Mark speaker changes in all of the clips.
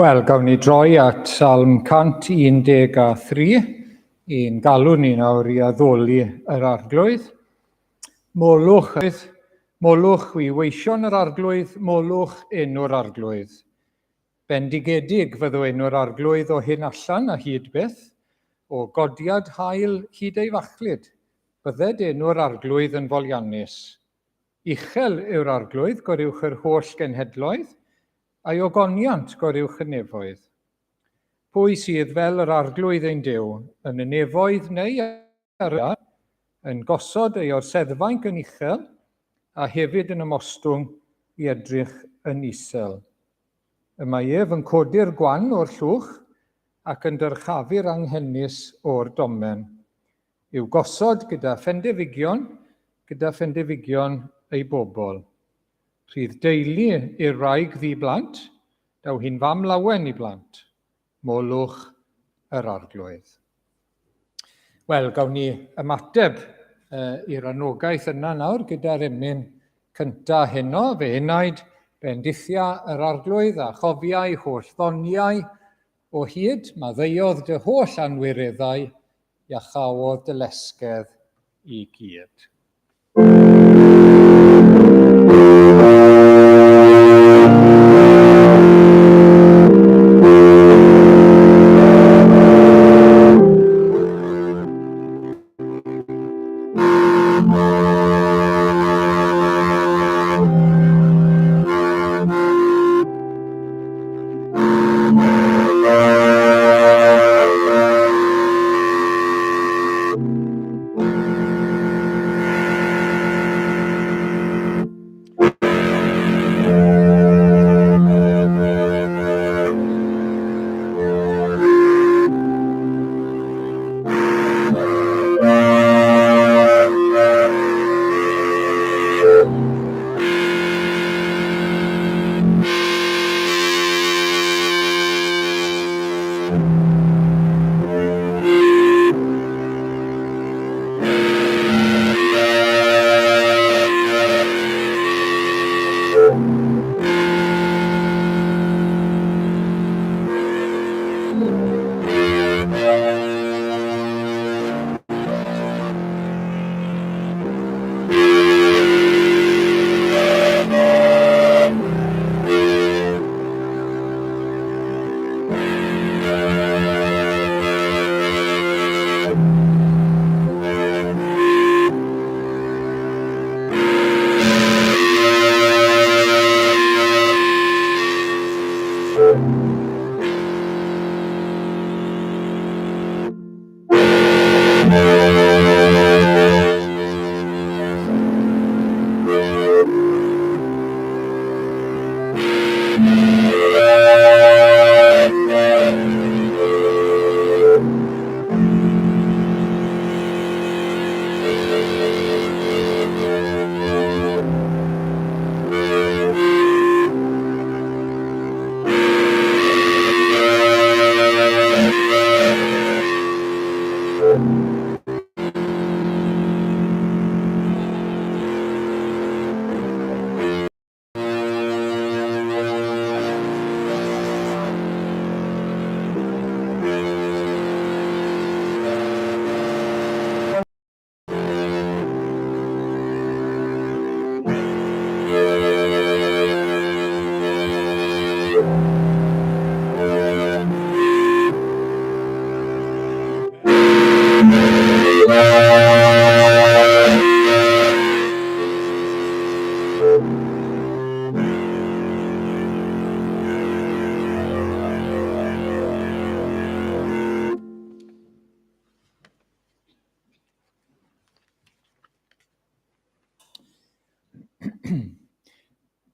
Speaker 1: Wel, gawn ni droi at Salm 113, i'n galw ni nawr i addoli yr Arglwydd. Molwch, molwch chwi weision yr Arglwydd, molwch enw'r Arglwydd. Bendigedig fyddo enw'r Arglwydd o hyn allan a hyd byth, o godiad haul hyd ei fachlud, bydded enw'r Arglwydd yn foliannus. Uchel yw'r Arglwydd goruwch yr holl genhedloedd, a'i ogoniant goruwch y nefoedd. Pwy sydd fel yr Arglwydd ein Duw, yn y nefoedd neu ar y yn gosod ei orseddfainc yn uchel, a hefyd yn ymostwng i edrych yn isel. Y mae ef yn codi'r gwan o'r llwch ac yn dyrchafu'r anghenus o'r domen, i'w gosod gyda phendefigion, gyda phendefigion ei bobl. Rhydd deulu i'r wraig ddi-blant, daw hi'n fam lawen i blant. Molwch yr Arglwydd. Wel, gawn ni ymateb uh, i'r anogaeth yna nawr gyda'r emyn cynta heno, fe enaid, bendithia yr Arglwydd a chofiai holl ddoniau o hyd, maddeuodd dy holl anwireddau, iachaodd dy lesgedd i gyd.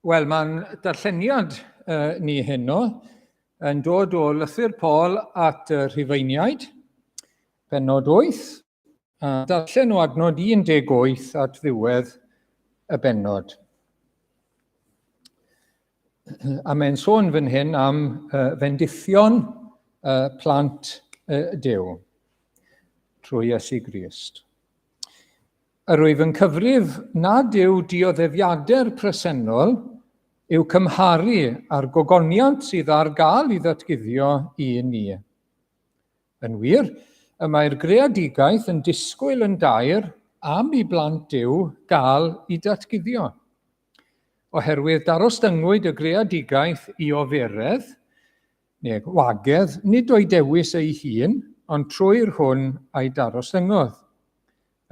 Speaker 1: Wel, mae'n darlleniad uh, ni heno yn dod o lythyr Paul at y Rhufeiniaid, penod 8, a darllen o adnod 18 at ddiwedd y bennod. A mae'n sôn fan hyn am uh, fendithion uh, plant uh, Duw trwy Iesu Grist. Yr wyf yn cyfrif nad yw dioddefiadau'r presennol i'w cymharu â'r gogoniant sydd ar gael i ddatguddio i ni. Yn wir, y mae'r greadigaeth yn disgwyl yn daer am i blant Duw gael i datguddio. Oherwydd darostyngwyd y greadigaeth i oferedd, neu gwagedd, nid o'i dewis ei hun, ond trwy'r hwn a'i darostyngodd.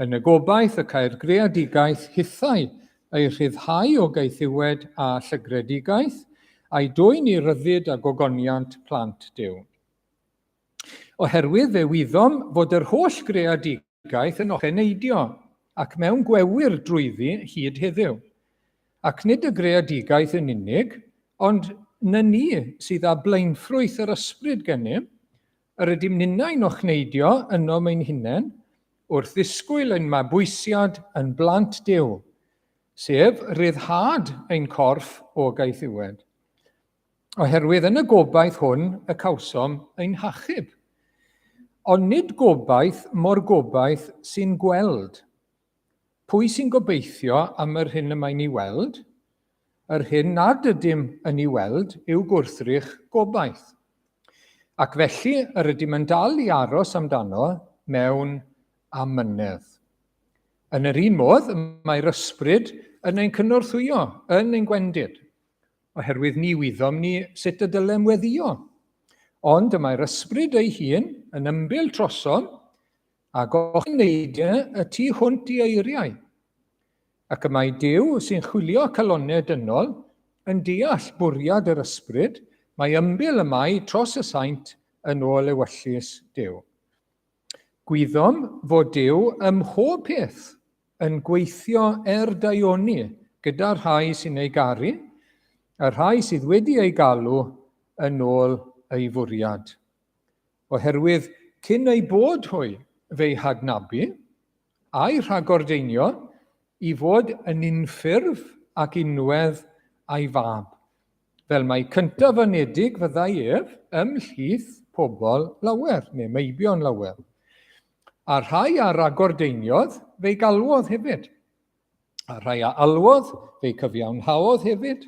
Speaker 1: Yn y gobaith y cai'r greadigaeth hithau ei rhyddhau o gaethiwed a llygredigaeth, a'i dwyn i ryddid a gogoniant plant Duw. Oherwydd fe wyddom fod yr holl greadigaeth yn ocheneidio, ac mewn gwewyr drwyddi hyd heddiw. Ac nid y greadigaeth yn unig, ond na ni sydd â blaenffrwyth yr ysbryd gennym, yr ydym ninnau'n ochneidio ynom ein hunain, wrth ddisgwyl ein mabwysiad yn blant Duw, sef rhyddhad ein corff o gaethiwed. Oherwydd yn y gobaith hwn y cawsom ein hachub. Ond nid gobaith mo'r gobaith sy'n gweld. Pwy sy'n gobeithio am yr hyn y mae'n ei weld? Yr hyn nad ydym yn ei weld yw gwrthrych gobaith. Ac felly yr ydym yn dal i aros amdano mewn amynedd. Yn yr un modd, mae'r ysbryd yn ein cynorthwyo yn ein gwendid. Oherwydd ni wyddom ni sut y dylem weddïo. Ond y mae'r ysbryd ei hun yn ymbil trosom a gochneidiau y tu hwnt i eiriau. Ac y mae Duw sy'n chwilio calonnau dynol yn deall bwriad yr ysbryd, mae ymbil y mae tros y saint yn ôl ewyllys Duw. Gwyddom fod Duw ym mhob peth yn gweithio er daioni gyda'r rhai sy'n ei garu, y rhai sydd wedi ei galw yn ôl ei fwriad. Oherwydd cyn eu bod hwy fe'i hadnabu, a'i rhagordeinio i fod yn unffurf ac unwedd a'i fab, fel mai cyntaf anedig fyddai ef ymhlith pobl lawer, neu meibion lawer. A rhai a ragordeiniodd, fe'i galwodd hefyd. A rhai a alwodd, fe'i cyfiawnhaodd hefyd.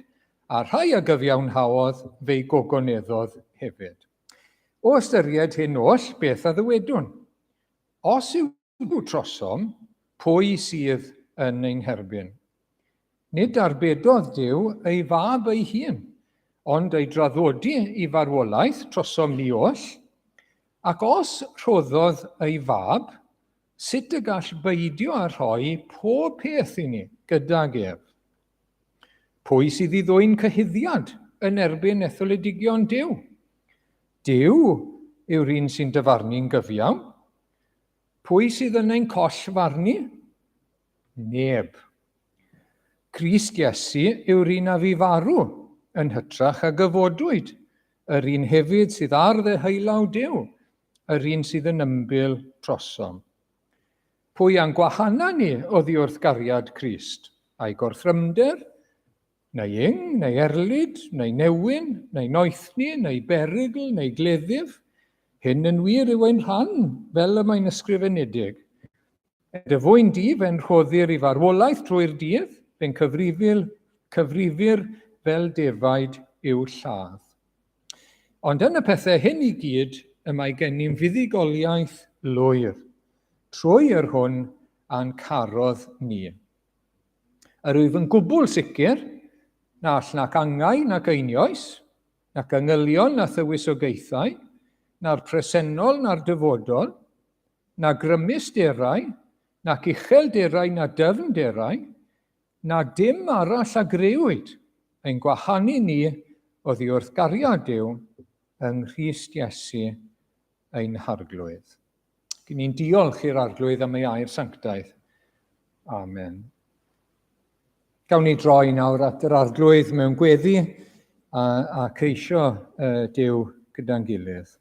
Speaker 1: A rhai a gyfiawnhaodd, fe'i gogoneddodd hefyd. O ystyried hyn oll, beth a ddywedwn? Os yw Duw trosom, pwy sydd yn ein herbyn? Nid arbedodd Duw ei fab ei hun, ond ei draddodi i farwolaeth trosom ni oll, ac os rhoddodd ei fab, sut y gall beidio â rhoi pob peth i ni gydag ef? Pwy sydd i ddwyn cyhuddiad yn erbyn etholedigion Duw? Duw yw'r un sy'n dyfarnu'n gyfiawn. Pwy sydd yn ein coll farnu? Neb. Crist Iesu yw'r un a fu farw, yn hytrach a gyfodwyd, yr un hefyd sydd ar ddeheulaw Duw, yr un sydd yn ymbil trosom. Pwy a'n gwahana ni oddi wrth gariad Crist? A'i gorthrymder, Neu ing, neu erlid, neu newyn, neu noethni, neu berygl, neu gleddyf. Hyn yn wir yw ein rhan, fel y mae'n ysgrifenedig. Er dy fwyn di, fe'n rhoddir i farwolaeth drwy'r dydd, fe'n cyfrifil, cyfrifir fel defaid i'w lladd. Ond yn y pethau hyn i gyd, y mae gennym fuddugoliaeth lwyr, trwy yr hwn a'n carodd ni. Yr wyf yn gwbl sicr na all nac angau nac einioes, nac angylion na thywysogaethau, na'r presennol na'r dyfodol, na grymusderau, nac uchelderau na dyfnderau, na dim arall a grëwyd ein gwahanu ni oddi wrth gariad Duw yng Nghrist Iesu ein Harglwydd. Gyn ni'n diolch i'r Arglwydd am ei air sanctaidd. Amen. Gawn ni droi nawr at yr Arglwydd mewn gweddi a, a ceisio uh, Duw gyda'n gilydd.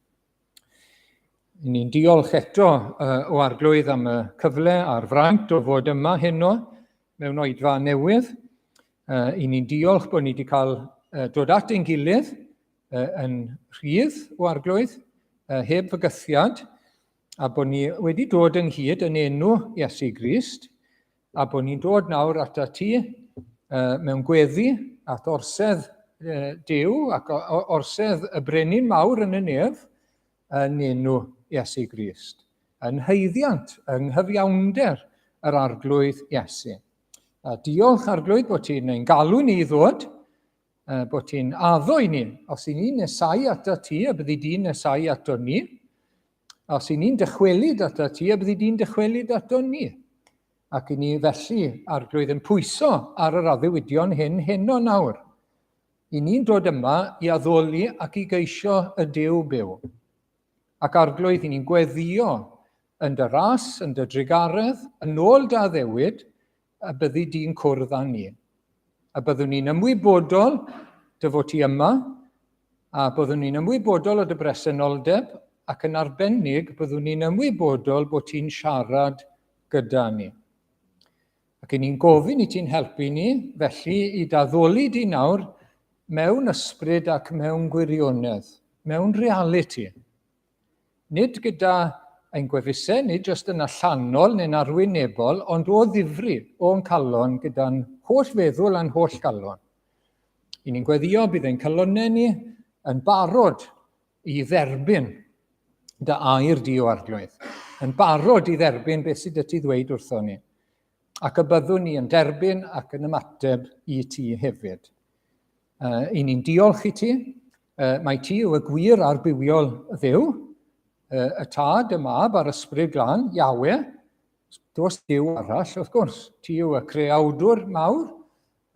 Speaker 1: Ni'n diolch eto uh, o Arglwydd am y cyfle a'r fraint o fod yma heno mewn oedfa newydd. Uh, I ni'n diolch bod ni wedi cael uh, dod at ein gilydd yn rhydd o Arglwydd, heb fygythiad, a bod ni wedi dod ynghyd yn enw Iesu Grist, a bod ni'n dod nawr ata ti mewn gweddi at orsedd Duw ac orsedd y brenin mawr yn y nef yn enw Iesu Grist, yn haeddiant, yng nghyfiawnder yr Arglwydd Iesu. A diolch Arglwydd bod ti'n ein galw ni i ddod, bod ti'n addo i ni, os i ni'n nesau ato ti a byddi di'n nesau ato ni, os i ni'n dychwelyd ato ti a byddi di'n dychwelyd ato ni. Ac i ni felly, Arglwydd, yn pwyso ar yr addewidion hyn heno nawr. I ni'n dod yma i addoli ac i geisio y Duw byw. Ac Arglwydd, i ni'n gweddio yn dy ras, yn dy drugaredd, yn ôl dy addewid, y byddi di'n cwrdd â ni. A byddwn ni'n ymwybodol dy fod ti yma, a byddwn ni'n ymwybodol o dy bresenoldeb, ac yn arbennig byddwn ni'n ymwybodol bod ti'n siarad gyda ni. Ac i ni'n gofyn i ti'n helpu ni, felly i daddoli di nawr mewn ysbryd ac mewn gwirionedd, mewn realiti. Nid gyda ein gwefusau, nid jyst yn allanol neu'n arwynebol, ond o ddifri, o'n calon, gyda'n holl feddwl a'n holl galon. I ni'n gweddio bydd ein calonnau ni yn barod i dderbyn dy air di o Arglwydd, yn barod i dderbyn beth sydd dy ti ddweud wrtho ni, ac y byddwn ni yn derbyn ac yn ymateb i ti hefyd. I ni'n diolch i ti. Mae ti yw y gwir a'r bywiol Dduw, y Tad, y Mab a'r Ysbryd Glân, Yahweh. Does Duw arall, wrth gwrs. Ti yw y creawdwr mawr,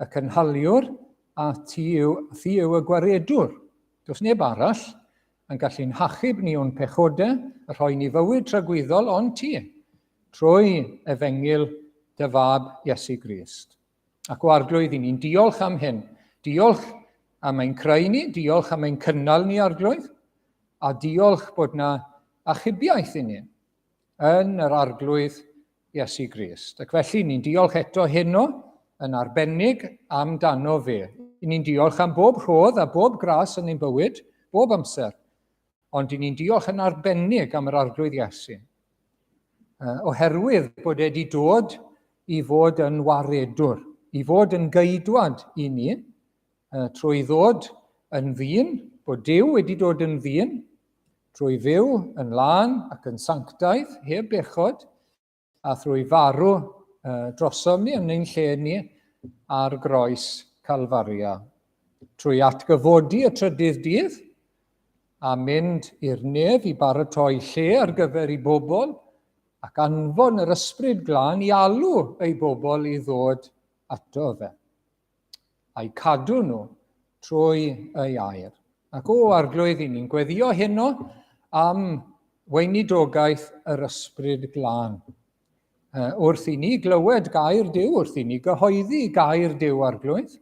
Speaker 1: y cynhaliwr, a ti yw, ti yw y gwaredwr. Does neb arall yn gallu'n hachub ni o'n pechodau, a rhoi ni fywyd tragwyddol, ond ti, trwy efengyl dy fab Iesu Grist. Ac o Arglwydd, i ni'n diolch am hyn. Diolch am ein creu ni, diolch am ein cynnal ni, Arglwydd, a diolch bod na achubiaeth i ni yn yr Arglwydd Iesu Grist. Ac felly, ni'n diolch eto heno yn arbennig amdano fe. Ni'n diolch am bob rhodd a bob gras yn ein bywyd, bob amser. Ond i ni'n diolch yn arbennig am yr Arglwydd Iesu. Oherwydd bod e wedi dod i fod yn waredwr, i fod yn geidwad i ni, trwy ddod yn ddyn, bod Duw wedi dod yn ddyn, trwy fyw yn lân ac yn sanctaidd, heb bechod, a thrwy farw drosom ni yn ein lle ni ar groes Calfaria. Trwy atgyfodi y trydydd dydd a mynd i'r nef i baratoi lle ar gyfer ei bobl ac anfon yr ysbryd glân i alw ei bobl i ddod ato fe. A'u cadw nhw trwy ei air. Ac o Arglwydd, i ni'n gweddio heno am weinidogaeth yr Ysbryd Glân. Wrth i ni glywed gair Duw, wrth i ni gyhoeddi gair Duw Arglwydd,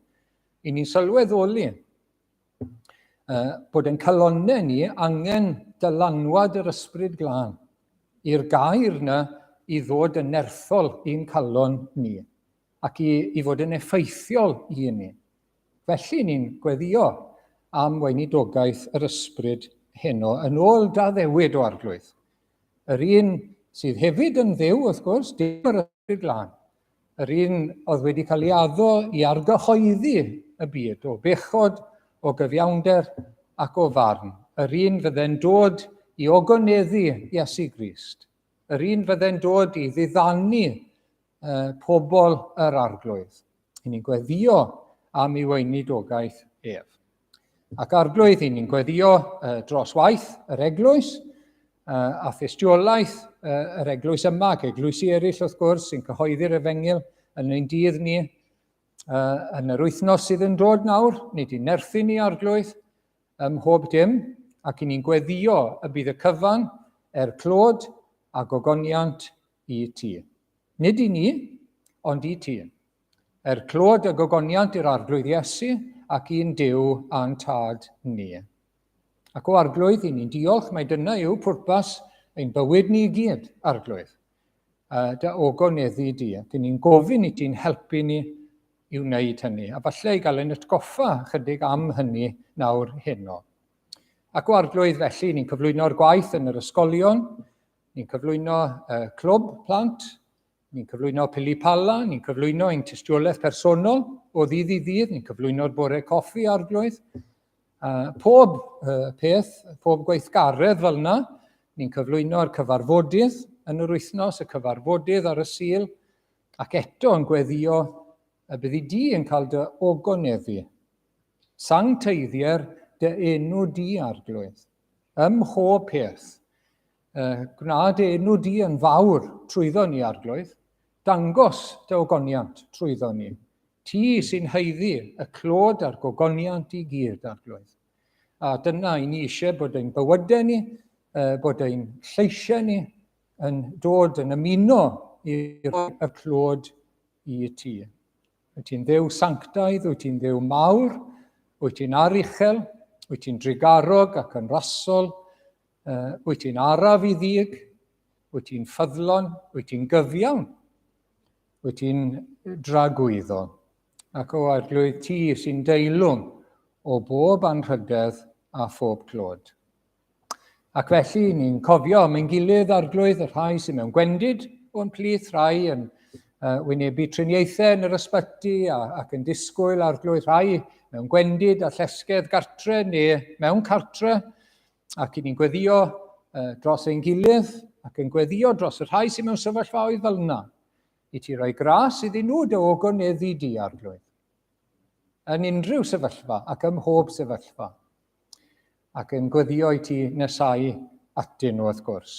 Speaker 1: i ni'n sylweddoli bod yn calonnau ni angen dylanwad yr Ysbryd Glân i'r gair yna i ddod yn nerthol i'n calon ni. ac i, i fod yn effeithiol i ni. Felly ni'n gweddio am weinidogaeth yr ysbryd heno yn ôl d'addewid o Arglwydd. Yr un sydd hefyd yn Dduw, wrth gwrs, dim yr ysbryd glân. Yr un oedd wedi cael ei addo i argyhoeddi y byd o bechod, o gyfiawnder ac o farn. Yr un fydde'n dod i ogoneddu Iesu Grist. Yr un fydde'n dod i ddiddanu pobl yr Arglwydd. I ni'n gweddio am ei weinidogaeth ef. Ac Arglwydd, i ni'n gweddio dros waith yr eglwys a thystiolaeth yr eglwys yma ac eglwysi eraill wrth gwrs sy'n cyhoeddi'r efengyl yn ein dydd ni. Yn yr wythnos sydd yn dod nawr, nid i nerthu ni Arglwydd ym mhob dim, ac i ni'n gweddio y bydd y cyfan er clod a gogoniant i ti. Nid i ni, ond i ti. Er clod y gogoniant i'r Arglwydd Iesu ac i'n Duw a'n Tad ni. Ac o Arglwydd, i ni'n diolch mai dyna yw pwrpas ein bywyd ni i gyd, Arglwydd. Dy ogoneddu di, ac i ni'n gofyn i ti'n helpu ni i wneud hynny, a falle i gael ein atgoffa chydig am hynny nawr heno. Ac o Arglwydd, felly, ni'n cyflwyno'r gwaith yn yr ysgolion, Ni'n cyflwyno clwb plant, ni'n cyflwyno pili pala, ni'n cyflwyno ein tystiolaeth personol o ddydd i ddydd, ni'n cyflwyno'r bore coffi, Arglwydd. Pob peth, pob gweithgaredd fel yna, ni'n cyflwyno'r cyfarfodydd yn yr wythnos, y cyfarfodydd ar y Sul, ac eto yn gweddio y byddi di yn cael dy ogoneddu. Sancteiddier dy enw di, Arglwydd, ym mhob peth. Gwna dy enw di yn fawr trwyddo ni, Arglwydd. Dangos dy ogoniant trwyddo ni. Ti sy'n haeddu y clod a'r gogoniant i gyd, Arglwydd. A dyna i ni eisiau bod ein bywydau ni, bod ein lleisiau ni yn dod yn ymuno i'r clod i ti. Wyt ti'n Dduw sanctaidd, wyt ti'n Dduw mawr, wyt ti'n aruchel, wyt ti'n drugarog ac yn rasol, wyt ti'n araf i ddig, wyt ti'n ffyddlon, wyt ti'n gyfiawn, wyt ti'n dragwyddol. Ac o Arglwydd, ti sy'n deilwng o bob anrhydedd a phob clod. Ac felly, ni'n cofio am ein gilydd, Arglwydd, y rhai sy'n mewn gwendid o'n plith, rhai yn wynebu triniaethau yn yr ysbyty ac yn disgwyl, Arglwydd, rhai mewn gwendid a llesgedd gartre neu mewn cartre, ac i ni'n gweddio dros ein gilydd ac yn gweddio dros y rhai sy'n mewn sefyllfaoedd fel yna, i ti roi gras iddyn nhw dy ogoneddu di, Arglwydd, yn unrhyw sefyllfa ac ym mhob sefyllfa, ac yn gweddio i ti nesau atyn nhw, wrth gwrs.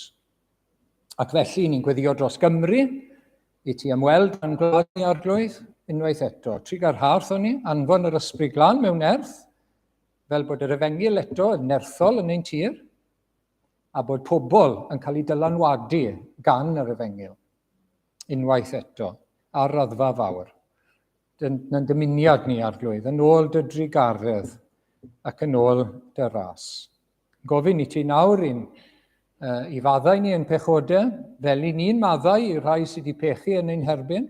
Speaker 1: Ac felly, ni'n gweddio dros Gymru, i ti ymweld â'n gwlad ni, Arglwydd, unwaith eto. Trugar harth o'n ni, anfon yr Ysbryd Glân mewn nerth, fel bod yr efengyl eto yn nerthol yn ein tir, a bod pobl yn cael eu dylanwadu gan yr efengyl, unwaith eto, ar raddfa fawr. Dyna'n dymuniad ni, Arglwydd, yn ôl dy drugaredd ac yn ôl dy ras. Gofyn i ti nawr i'n i faddau ni yn pechodau, fel i ni'n maddau i'r rhai sydd wedi pechu yn ein herbyn.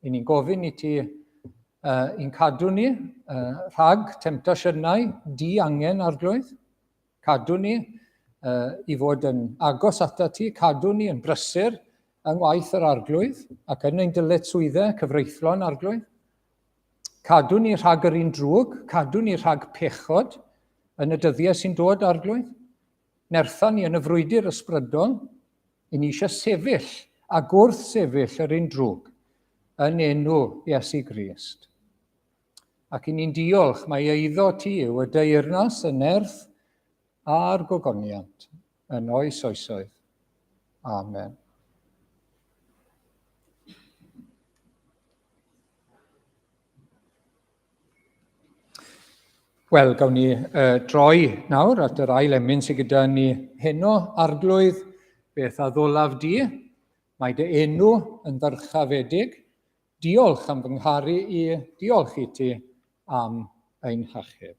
Speaker 1: I ni'n gofyn i ti i'n cadw ni rhag temtasiynau di-angen, Arglwydd. Cadw ni i fod yn agos atat ti, cadw ni yn brysur yng ngwaith yr Arglwydd ac yn ein dyletswyddau cyfreithlon, Arglwydd. Cadw ni rhag yr un drwg, cadw ni rhag pechod yn y dyddiau sy'n dod, Arglwydd. Nertha ni yn y frwydr ysbrydol, i ni eisiau sefyll a gwrth sefyll yr un drwg yn enw Iesu Grist. Ac i ni'n diolch mae eiddo ti yw y deyrnas, y nerth a'r gogoniant yn oes oesoedd. Amen. Wel, gawn ni droi nawr at yr ail emyn sydd gyda ni heno. Arglwydd, beth addolaf di? Mae dy enw yn ddyrchafedig. Diolch am fy ngharu i, diolch i ti am ein hachub.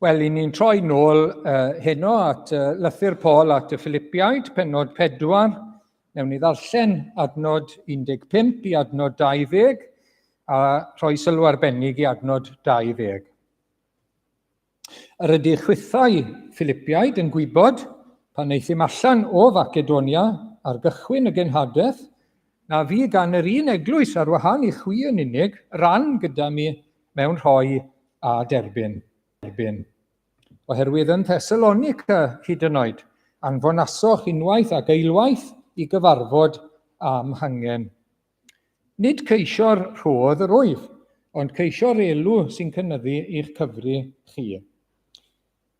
Speaker 1: Wel, i ni'n troi nôl heno at lythyr Paul at y Philipiaid, penod 4. Newn ni ddarllen adnod 15 i adnod 20 a rhoi sylw arbennig i adnod 20. Yr ydych chwithau, Philipiaid, yn gwybod, pan euthum allan o Facedonia ar gychwyn y genhadaeth, na fu gan yr un eglwys ar wahân i chwi yn unig ran gyda mi mewn rhoi a derbyn. Derbyn. Oherwydd yn Thessalonica hyd yn oed, anfonasoch unwaith ac eilwaith i gyfarfod â'm hangen. Nid ceisio'r rhodd yr wyf, ond ceisio'r elw sy'n cynyddu i'ch cyfri chi.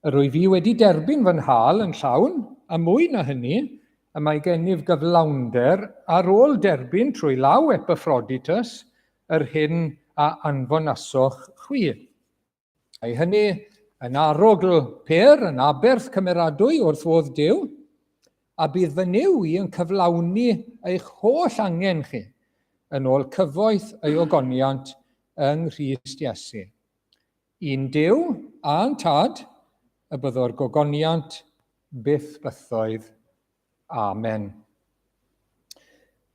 Speaker 1: Yr wyf i wedi derbyn fy nhâl yn llawn, a mwy na hynny, y mae gennyf gyflawnder ar ôl derbyn trwy law Epaphroditus yr hyn a anfonasoch chwi. Mae hynny yn arogl pêr, yn aberth cymeradwy wrth fodd Duw, a bydd fy Nuw i yn cyflawni eich holl angen chi, yn ôl cyfoeth ei ogoniant yng Nghrist Iesu. I'n Duw a'n Tad y byddo'r gogoniant byth bythoedd. Amen.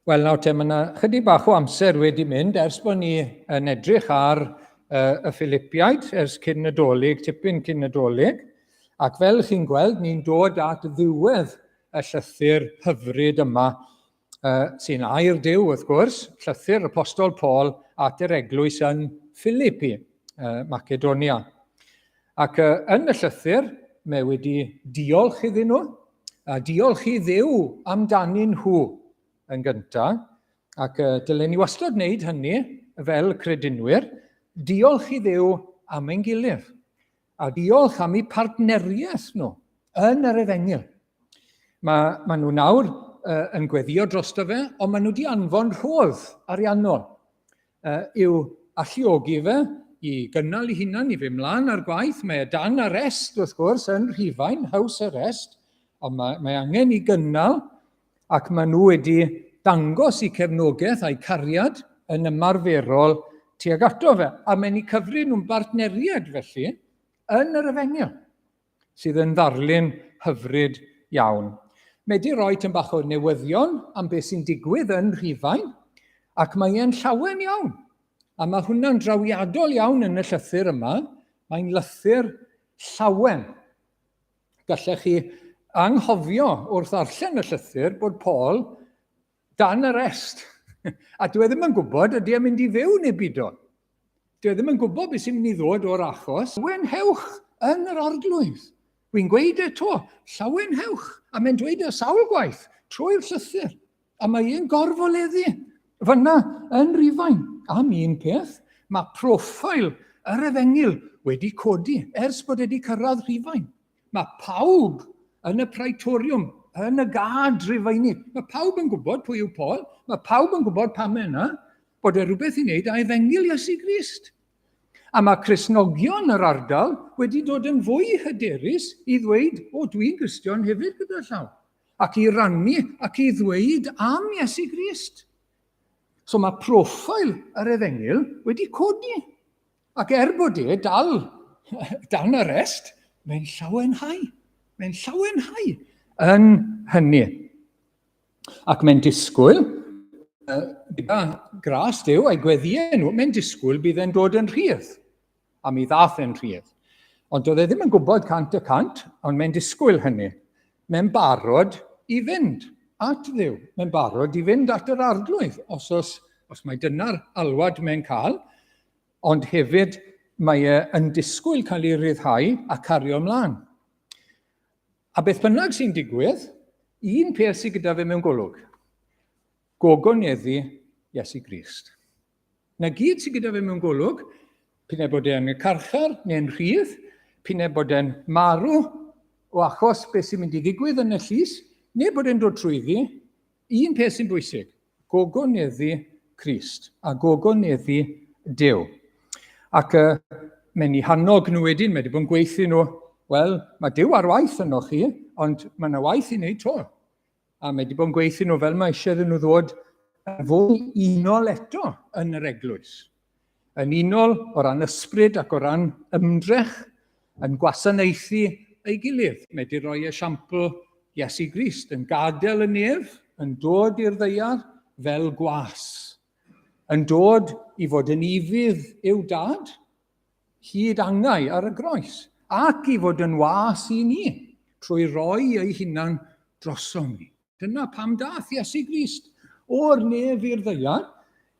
Speaker 1: Wel, nawr te, mae yna chydig bach o amser wedi mynd ers bod ni yn edrych ar y Philipiaid ers cyn Nadolig, tipyn cyn Nadolig. Ac fel chi'n gweld, ni'n dod at ddiwedd y llythyr hyfryd yma, sy'n air Duw, wrth gwrs, llythyr Apostol Paul at yr eglwys yn Philippi, Macedonia. Ac yn y llythyr, mae wedi diolch iddyn nhw, a diolch i Dduw amdanyn nhw yn gyntaf, ac dylen ni wastad wneud hynny fel credinwyr, diolch i Dduw am ein gilydd, a diolch am eu partneriaeth nhw yn yr efengyl. Mae, mae nhw nawr yn gweddio drosto fe, ond maen nhw wedi anfon rhodd ariannol i'w alluogi fe i gynnal ei hunan, i fynd mlaen ar gwaith. Mae e dan arrest, wrth gwrs, yn Rhufain, house arrest, ond mae, mae angen i gynnal ac maen nhw wedi dangos eu cefnogaeth a'u cariad yn ymarferol tuag ato fe. A mae'n eu cyfri nhw'n bartneriaid felly yn yr efengyl. sydd yn ddarlun hyfryd iawn. Mae di roi tyn bach o newyddion am beth sy'n digwydd yn Rhufain, ac mae e'n llawen iawn. A mae hwnna'n drawiadol iawn yn y llythyr yma. Mae'n lythyr llawen. Gallech chi anghofio wrth ddarllen y llythyr bod Paul dan arrest. A dwi e ddim yn gwybod ydy e'n mynd i fyw neu bido. Dwi e ddim yn gwybod beth sy'n mynd i ddod o'r achos. Llawenhewch yn yr arglwydd. Wy'n gweud e to, llawenhewch. A mae'n dweud e sawl gwaith trwy'r llythyr. A mae e'n gorfoleddu fyna yn Rufain. Am un peth, mae profil yr efengyl wedi codi ers bod wedi cyrraedd Rhufain. Mae pawb yn y praetoriwm, yn y gad Rufeinig, mae pawb yn gwybod pwy yw Paul, mae pawb yn gwybod pam mae yna, bod e rhywbeth i wneud â efengyl Iesu Grist. A mae Cristnogion yr ardal wedi dod yn fwy hyderus i ddweud, o, dwi'n Gristion hefyd gyda llaw, ac i rannu ac i ddweud am Iesu Grist. So mae profil yr efengyl wedi codi. Ac er bod e dal dan arrest, mae'n llawenhau. Mae'n llawenhau yn hynny. Ac mae'n disgwyl, gyda gras Duw a'i gweddïau nhw, mae'n disgwyl bydd e'n dod yn rhydd. A mi ddath e'n rhydd. Ond doedd e ddim yn gwybod 100%, ond mae'n disgwyl hynny. Mae'n barod i fynd at Dduw. Mae'n barod i fynd at yr arglwydd, os, os, os mae dyna'r alwad mae'n cael. Ond hefyd mae e yn disgwyl cael ei ryddhau a cario ymlaen. A beth bynnag sy'n digwydd, un peth sydd gyda fe mewn golwg, gogoneddu Iesu Grist. Na gyd sydd gyda fe mewn golwg, p'un ai bod e yn y carchar neu'n rhydd, P'un ai bod e'n marw o achos beth sy'n mynd i ddigwydd yn y llys, neu bod e'n dod trwyddi, un peth sy'n bwysig, gogoneddu Crist a gogoneddu Duw. Ac uh, mae'n eu hannog nhw wedyn, mae wedi bod yn gweithio nhw, wel, mae Duw ar waith yno chi, ond mae yna waith i wneud to. A mae wedi bod yn gweithio nhw fel mae eisiau iddyn nhw ddod yn fwy unol eto yn yr eglwys. Yn unol o ran ysbryd ac o ran ymdrech, yn gwasanaethu ei gilydd. Mae wedi rhoi esiampl Iesu Grist yn gadael y nef, yn dod i'r ddeiar fel gwas, yn dod i fod yn ufudd i'w dad, hyd angau ar y groes, ac i fod yn was i ni, trwy roi ei hunan drosom ni. Dyna pam dath Iesu Grist o'r nef i'r ddaear,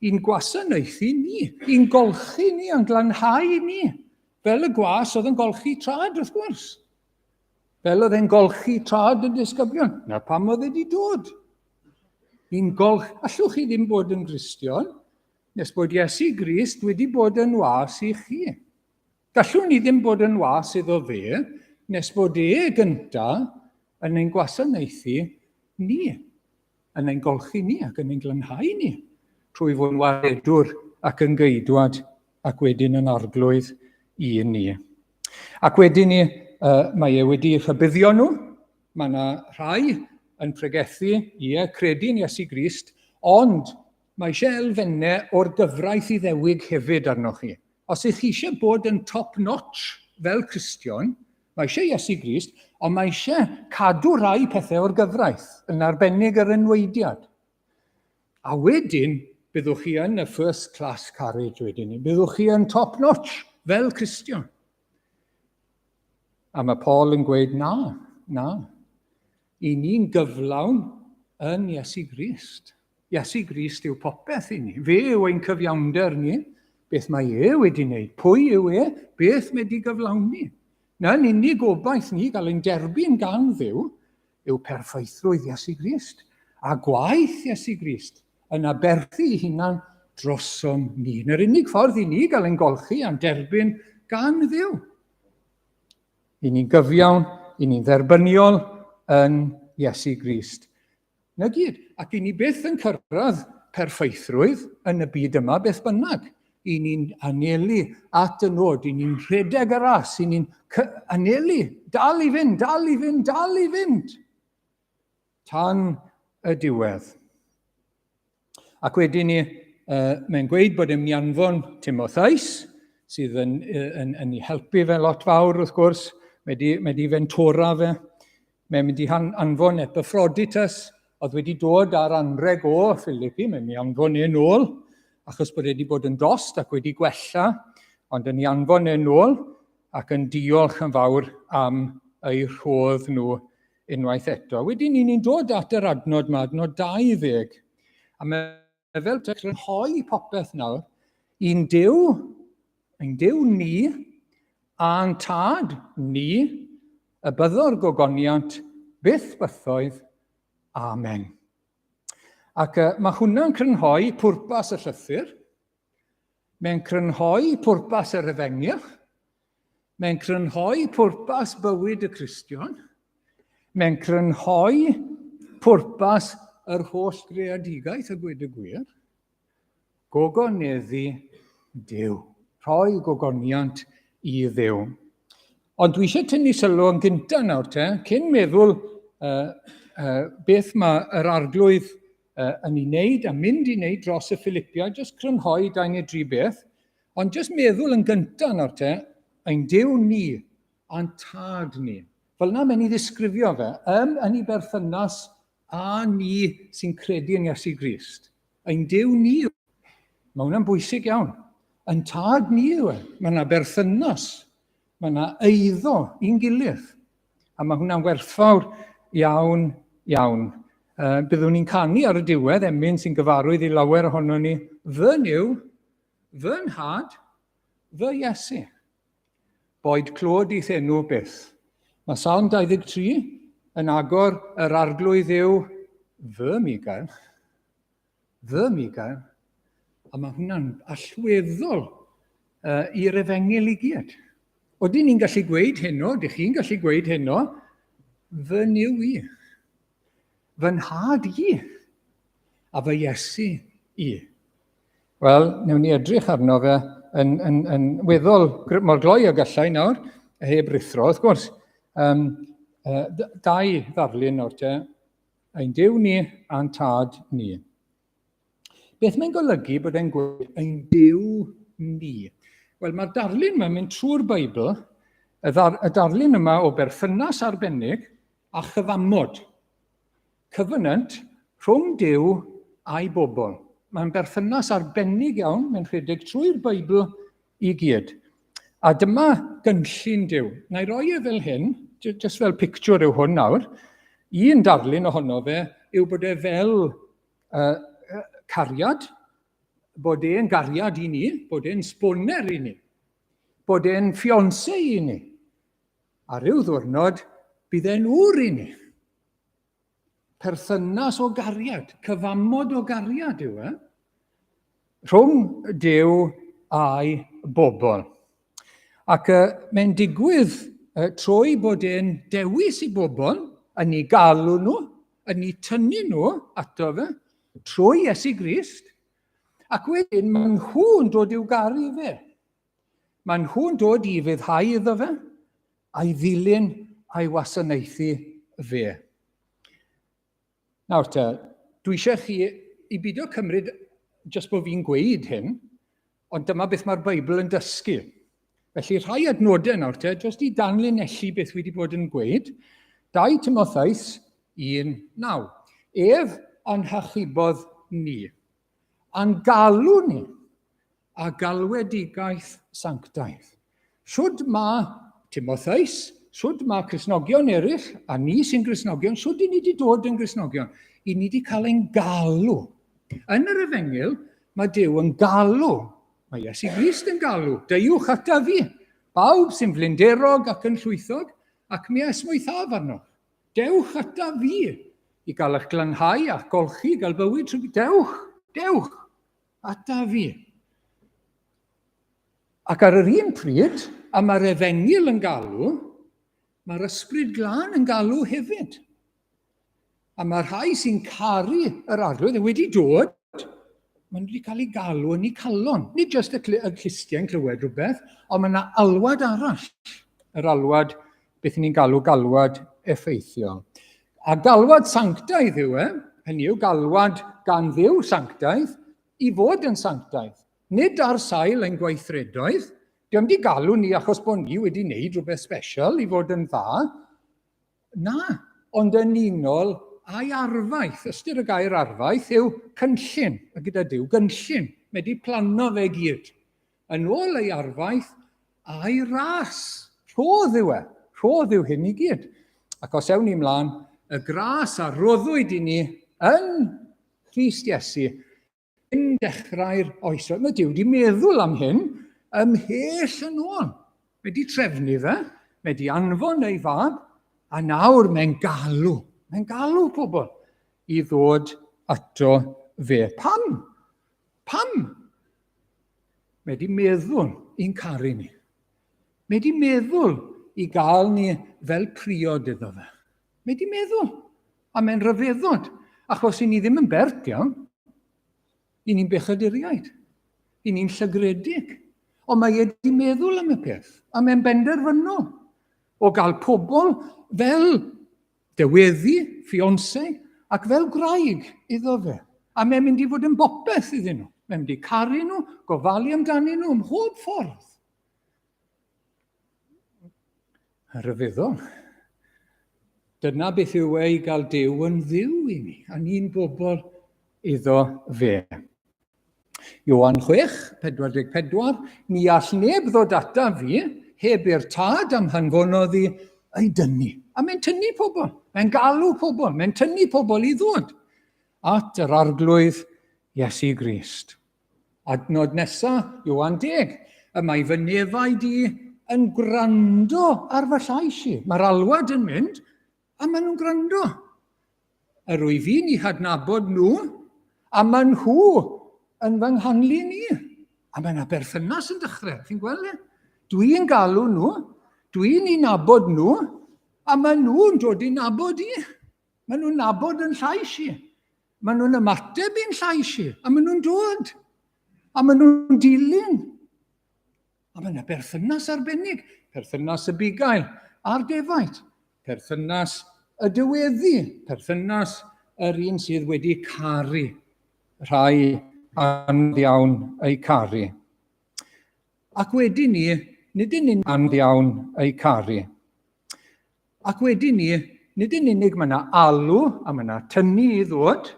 Speaker 1: i'n gwasanaethu ni, i'n golchi ni, a'n glanhau ni, fel y gwas oedd yn golchi trad, wrth gwrs. Fel oedd e'n golchi trad y disgyblion. Na pam oedd e wedi dod. I'n golch... Allwch chi ddim bod yn Gristion nes bod Iesu Grist wedi bod yn was i chi. Gallwn ni ddim bod yn was iddo fe nes bod e gynta yn ein gwasanaethu ni, yn ein golchi ni ac yn ein glanhau ni, trwy fod yn waredwr ac yn geidwad ac wedyn yn arglwydd i ni. Ac wedyn ni, uh, mae e wedi rhybuddio nhw, mae yna rhai yn pregethu, ie, credu'n Iesu Grist, ond mae eisiau elfennau o'r gyfraith Iddewig hefyd arnoch chi. Os ych chi eisiau bod yn top notch fel Cristion, mae eisiau Iesu Grist, ond mae eisiau cadw rhai pethau o'r gyfraith, yn arbennig yr enwaediad. A wedyn, byddwch chi yn y first class carriage wedyn. Byddwch chi yn top notch fel Cristion. A mae Paul yn gweud, na, na. I ni'n gyflawn yn Iesu Grist. Iesu Grist yw popeth i ni. Fe yw ein cyfiawnder ni, beth mae e wedi wneud, pwy yw e, beth mae wedi gyflawni. Na'n unig obaith ni gael ein derbyn gan Dduw yw perffeithrwydd Iesu Grist a gwaith Iesu Grist yn aberthu ei hunan drosom ni. Na'r unig ffordd i ni gael ein golchi a'n derbyn gan Dduw. I ni'n gyfiawn, i ni'n dderbyniol yn Iesu Grist. Na gyd. Ac i ni byth yn cyrraedd perffeithrwydd yn y byd yma beth bynnag. I ni'n anelu at y nod, i ni'n rhedeg y ras, i ni'n anelu, dal i fynd, dal i fynd, dal i fynd. Tan y diwedd. Ac wedyn ni, uh, mae'n gweud bod e'n mynd i anfon Timotheus, sydd yn, yn, yn, yn ei helpu fe lot fawr wrth gwrs, mae di, mae di fentora fe. Mae'n mynd i anfon Epaphroditus, oedd wedi dod ar anreg o Philippi, mae'n mynd i anfon e'n ôl, achos bod e wedi bod yn dost ac wedi gwella, ond yn ei anfon e'n ôl ac yn diolch yn fawr am eu rhodd nhw unwaith eto. Wedyn ni'n ni dod at yr adnod yma, adnod 20, a mae fel crynhoi popeth nawr, i'n Duw, ein Duw ni, a'n tad ni, y byddo'r gogoniant byth bythoedd. Amen. Ac uh, mae hwnna'n crynhoi pwrpas y llythyr, Mae'n crynhoi pwrpas yr efengyl. Mae'n crynhoi pwrpas bywyd y Cristion. Mae'n crynhoi pwrpas yr holl greadigaeth a gweud y gwir. Gogoneddu Duw. Rhoi gogoniant i Dduw. Ond dwi eisiau tynnu sylw yn gyntaf nawr te, cyn meddwl uh, uh, beth mae yr arglwydd uh, yn ei wneud a mynd i wneud dros y Philipiaid, jyst crynhoi dau neu dri beth, ond jyst meddwl yn gyntaf nawr te, ein Duw ni a'n tad ni. Fel yna mae'n ei ddisgrifio fe, ym yn ei berthynas â ni sy'n credu yn Iesu Grist. Ein Duw ni yw. Mae hwnna'n bwysig iawn. Yn tad ni yw e. Mae yna berthynas. Mae yna eiddo i'n gilydd. A mae hwnna'n werthfawr iawn, iawn. Uh, byddwn ni'n canu ar y diwedd emyn sy'n gyfarwydd i lawer ohono ni. Fy Nuw, fy nhad, fy Iesu. Boed clod i'th enw byth. Mae Salm 23 yn agor yr arglwydd yw fy migael. Fy migael. A mae hwnna'n allweddol uh, i'r efengyl i gyd. Odyn ni'n gallu gweud heno, dych chi'n gallu gweud heno, fy Nuw i, fy nhad i, a fy Iesu i. Wel, newn ni edrych arno fe yn, yn, yn weddol mor gloi o gallai nawr, heb ruthro, wrth gwrs. Um, uh, dau ddarlun nawr te, ein Duw ni a'n tad ni. Beth mae'n golygu bod e'n gweud ein Duw ni? Wel, mae'r darlun yma'n mynd trwy'r Beibl, y, ddar, y darlun yma o berthynas arbennig a chyfamod. Covenant rhwng Duw a'i bobl. Mae'n berthynas arbennig iawn, mae'n rhedeg trwy'r Beibl i gyd. A dyma gynllun Duw. Na i roi e fel hyn, jyst fel pictiwr yw hwn nawr. Un darlun ohono fe yw bod e fel cariad, bod e'n gariad i ni, bod e'n sboner i ni, bod e'n fiance i ni. A rhyw ddwrnod, bydd e'n ŵr i ni. Perthynas o gariad, cyfamod o gariad yw e, rhwng Duw a'i bobl. Ac uh, mae'n digwydd uh, trwy bod e'n dewis i bobl, yn ei galw nhw, yn ei tynnu nhw ato fe, trwy Iesu Grist, ac wedyn maen nhw'n dod i'w garu fe. Maen nhw'n dod i fyddhau iddo fe, a'i ddilyn a'i wasanaethu fe. Nawr te, dwi eisiau chi i bidio cymryd jyst bod fi'n gweud hyn, ond dyma beth mae'r Beibl yn dysgu. Felly rhai adnodau nawr te, jyst i danlinellu beth wedi bod yn gweud. 2 Timotheus 1:9. Ef a'n hachubodd ni, a'n galw ni, a galwedigaeth sanctaidd. Shwd mae Timotheus, shwd mae Cristnogion eraill, a ni sy'n Gristnogion, shwd i ni wedi dod yn Gristnogion? I ni wedi cael ein galw. Yn yr Efengyl, mae Duw yn galw. Mae Iesu Grist yn galw. Deuwch ata fi, bawb sy'n flinderog ac yn llwythog, ac mi a esmwythaf arnoch. Dewch ata fi i gael eich glanhau a'ch golchi, gael bywyd trwy... Dewch, dewch ata fi. Ac ar yr un pryd, a mae'r efengyl yn galw, mae'r ysbryd glân yn galw hefyd. A mae rhai sy'n caru yr arglwydd wedi dod, maen nhw wedi cael eu galw yn eu calon. Nid jyst y, y clustiau'n clywed rhywbeth, ond mae yna alwad arall. Yr alwad, beth ni'n galw galwad effeithiol. A galwad sanctaidd yw e, hynny yw galwad gan Dduw sanctaidd, i fod yn sanctaidd. Nid ar sail ein gweithredoedd, dio'm di galw ni achos bod ni wedi wneud rhywbeth special i fod yn dda. Na, ond yn unol â'i arfaeth. Ystyr y gair arfaeth yw cynllun, a gyda Duw gynllun. Mae wedi plano fe gyd. Yn ôl ei arfaeth a'i ras. Rhodd yw e. Rhodd yw hyn i gyd. Ac os ewn ni mlaen, y gras a roddwyd i ni yn Nghrist Iesu Cyn dechrau'r oesoedd, mae Duw wedi meddwl am hyn ymhell yn ôl. Mae wedi trefnu fe, mae wedi anfon ei fab, a nawr mae'n galw. Mae'n galw pobl i ddod ato fe. Pam? Pam? Mae wedi meddwl i'n caru ni. Mae wedi meddwl i gael ni fel priod iddo fe. Mae wedi meddwl. A mae'n rhyfeddod, achos i ni ddim yn bert iawn. I ni'n bechaduriaid. I ni'n llygredig. Ond mae e wedi meddwl am y peth, a mae'n benderfynol o gael pobl fel deweddi, fiance, ac fel gwraig iddo fe. A mae'n mynd i fod yn bopeth iddyn nhw. Mae'n mynd i caru nhw, gofalu amdanyn nhw ym mhob ffordd. Rhyfeddol. Dyna beth yw e i gael Duw yn ddiw i ni, a ni'n bobl iddo fe. Ioan 6, 44, ni all neb ddod ata fi heb i'r tad am hanfonodd i ei dynnu. A mae'n tynnu pobl, mae'n galw pobl, mae'n tynnu pobl i ddod at yr arglwydd Iesu Grist. Adnod nesa, Ioan 10. Y mae fy nefaid i yn gwrando ar fy llais i. Mae'r alwad yn mynd, a maen nhw'n gwrando. Yr wyf fi'n eu hadnabod nhw, a maen nhw yn fy nghanlyn i. A mae yna berthynas yn dechrau, chi'n gweld e? Dwi'n galw nhw, Dwi'n i nabod nhw, a maen nhw'n dod i nabod i. Maen nhw'n nabod yn llais i. Maen nhw'n ymateb i'n llais i, a maen nhw'n dod. A maen nhw'n dilyn. A mae yna berthynas arbennig, perthynas y bugail a'r defaid, perthynas y dyweddi, perthynas yr un sydd wedi caru rhai anodd iawn eu caru. Ac wedi ni, nid yn unig anodd iawn eu caru. Ac wedi ni, nid yn unig mae yna alw a mae yna tynnu i ddod,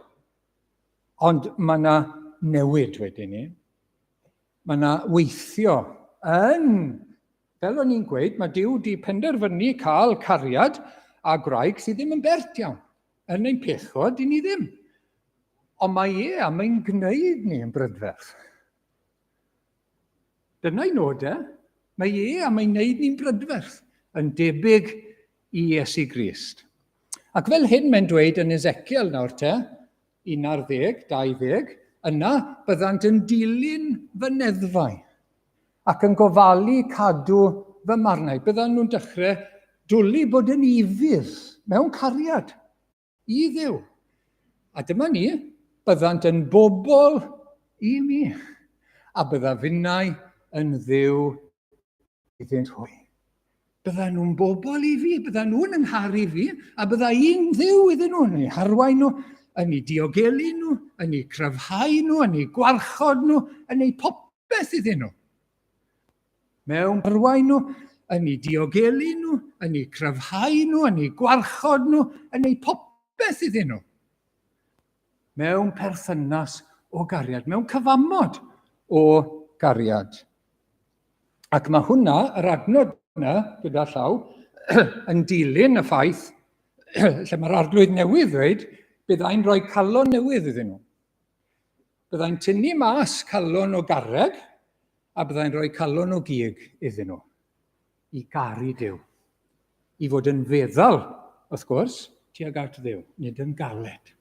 Speaker 1: ond mae yna newid wedi ni. Mae yna weithio yn, fel o'n i'n gweud, mae Duw di penderfynu cael cariad a gwraig sydd ddim yn bert iawn. Yn ein pechod, i ni ddim. Ond mae e am ein gwneud ni yn brydferth. Dyna'i nod e. Mae e am ein gwneud ni'n brydferth, yn debyg i Iesu Grist. Ac fel hyn mae'n dweud yn Ezekiel nawr te, 11, 20, yna byddant yn dilyn fy neddfau ac yn gofalu cadw fy marnau. Byddan nhw'n dechrau dwlu bod yn ufudd mewn cariad i Dduw. A dyma ni, byddant yn bobl i mi, a bydda finnau yn Dduw iddynt hwy. Bydda nhw'n bobl i fi, bydda nhw'n yngharu fi, a bydda i'n ddiw iddyn nhw, yn eu harwain nhw, yn eu diogelu nhw, yn eu cryfhau nhw, yn eu gwarchod nhw, yn eu popeth iddyn nhw. Mewn arwain nhw, yn eu diogelu nhw, yn eu cryfhau nhw, yn eu gwarchod nhw, yn eu popeth iddyn nhw. Mewn perthynas o gariad, mewn cyfamod o gariad. Ac mae hwnna, yr adnod yna, gyda llaw, yn dilyn y ffaith lle mae'r arglwydd newydd ddweud, byddai'n rhoi calon newydd iddyn nhw. Byddai'n tynnu mas calon o garreg a byddai'n rhoi calon o gig iddyn nhw i garu Duw. I fod yn feddal, wrth gwrs, tuag at Dduw, nid yn galed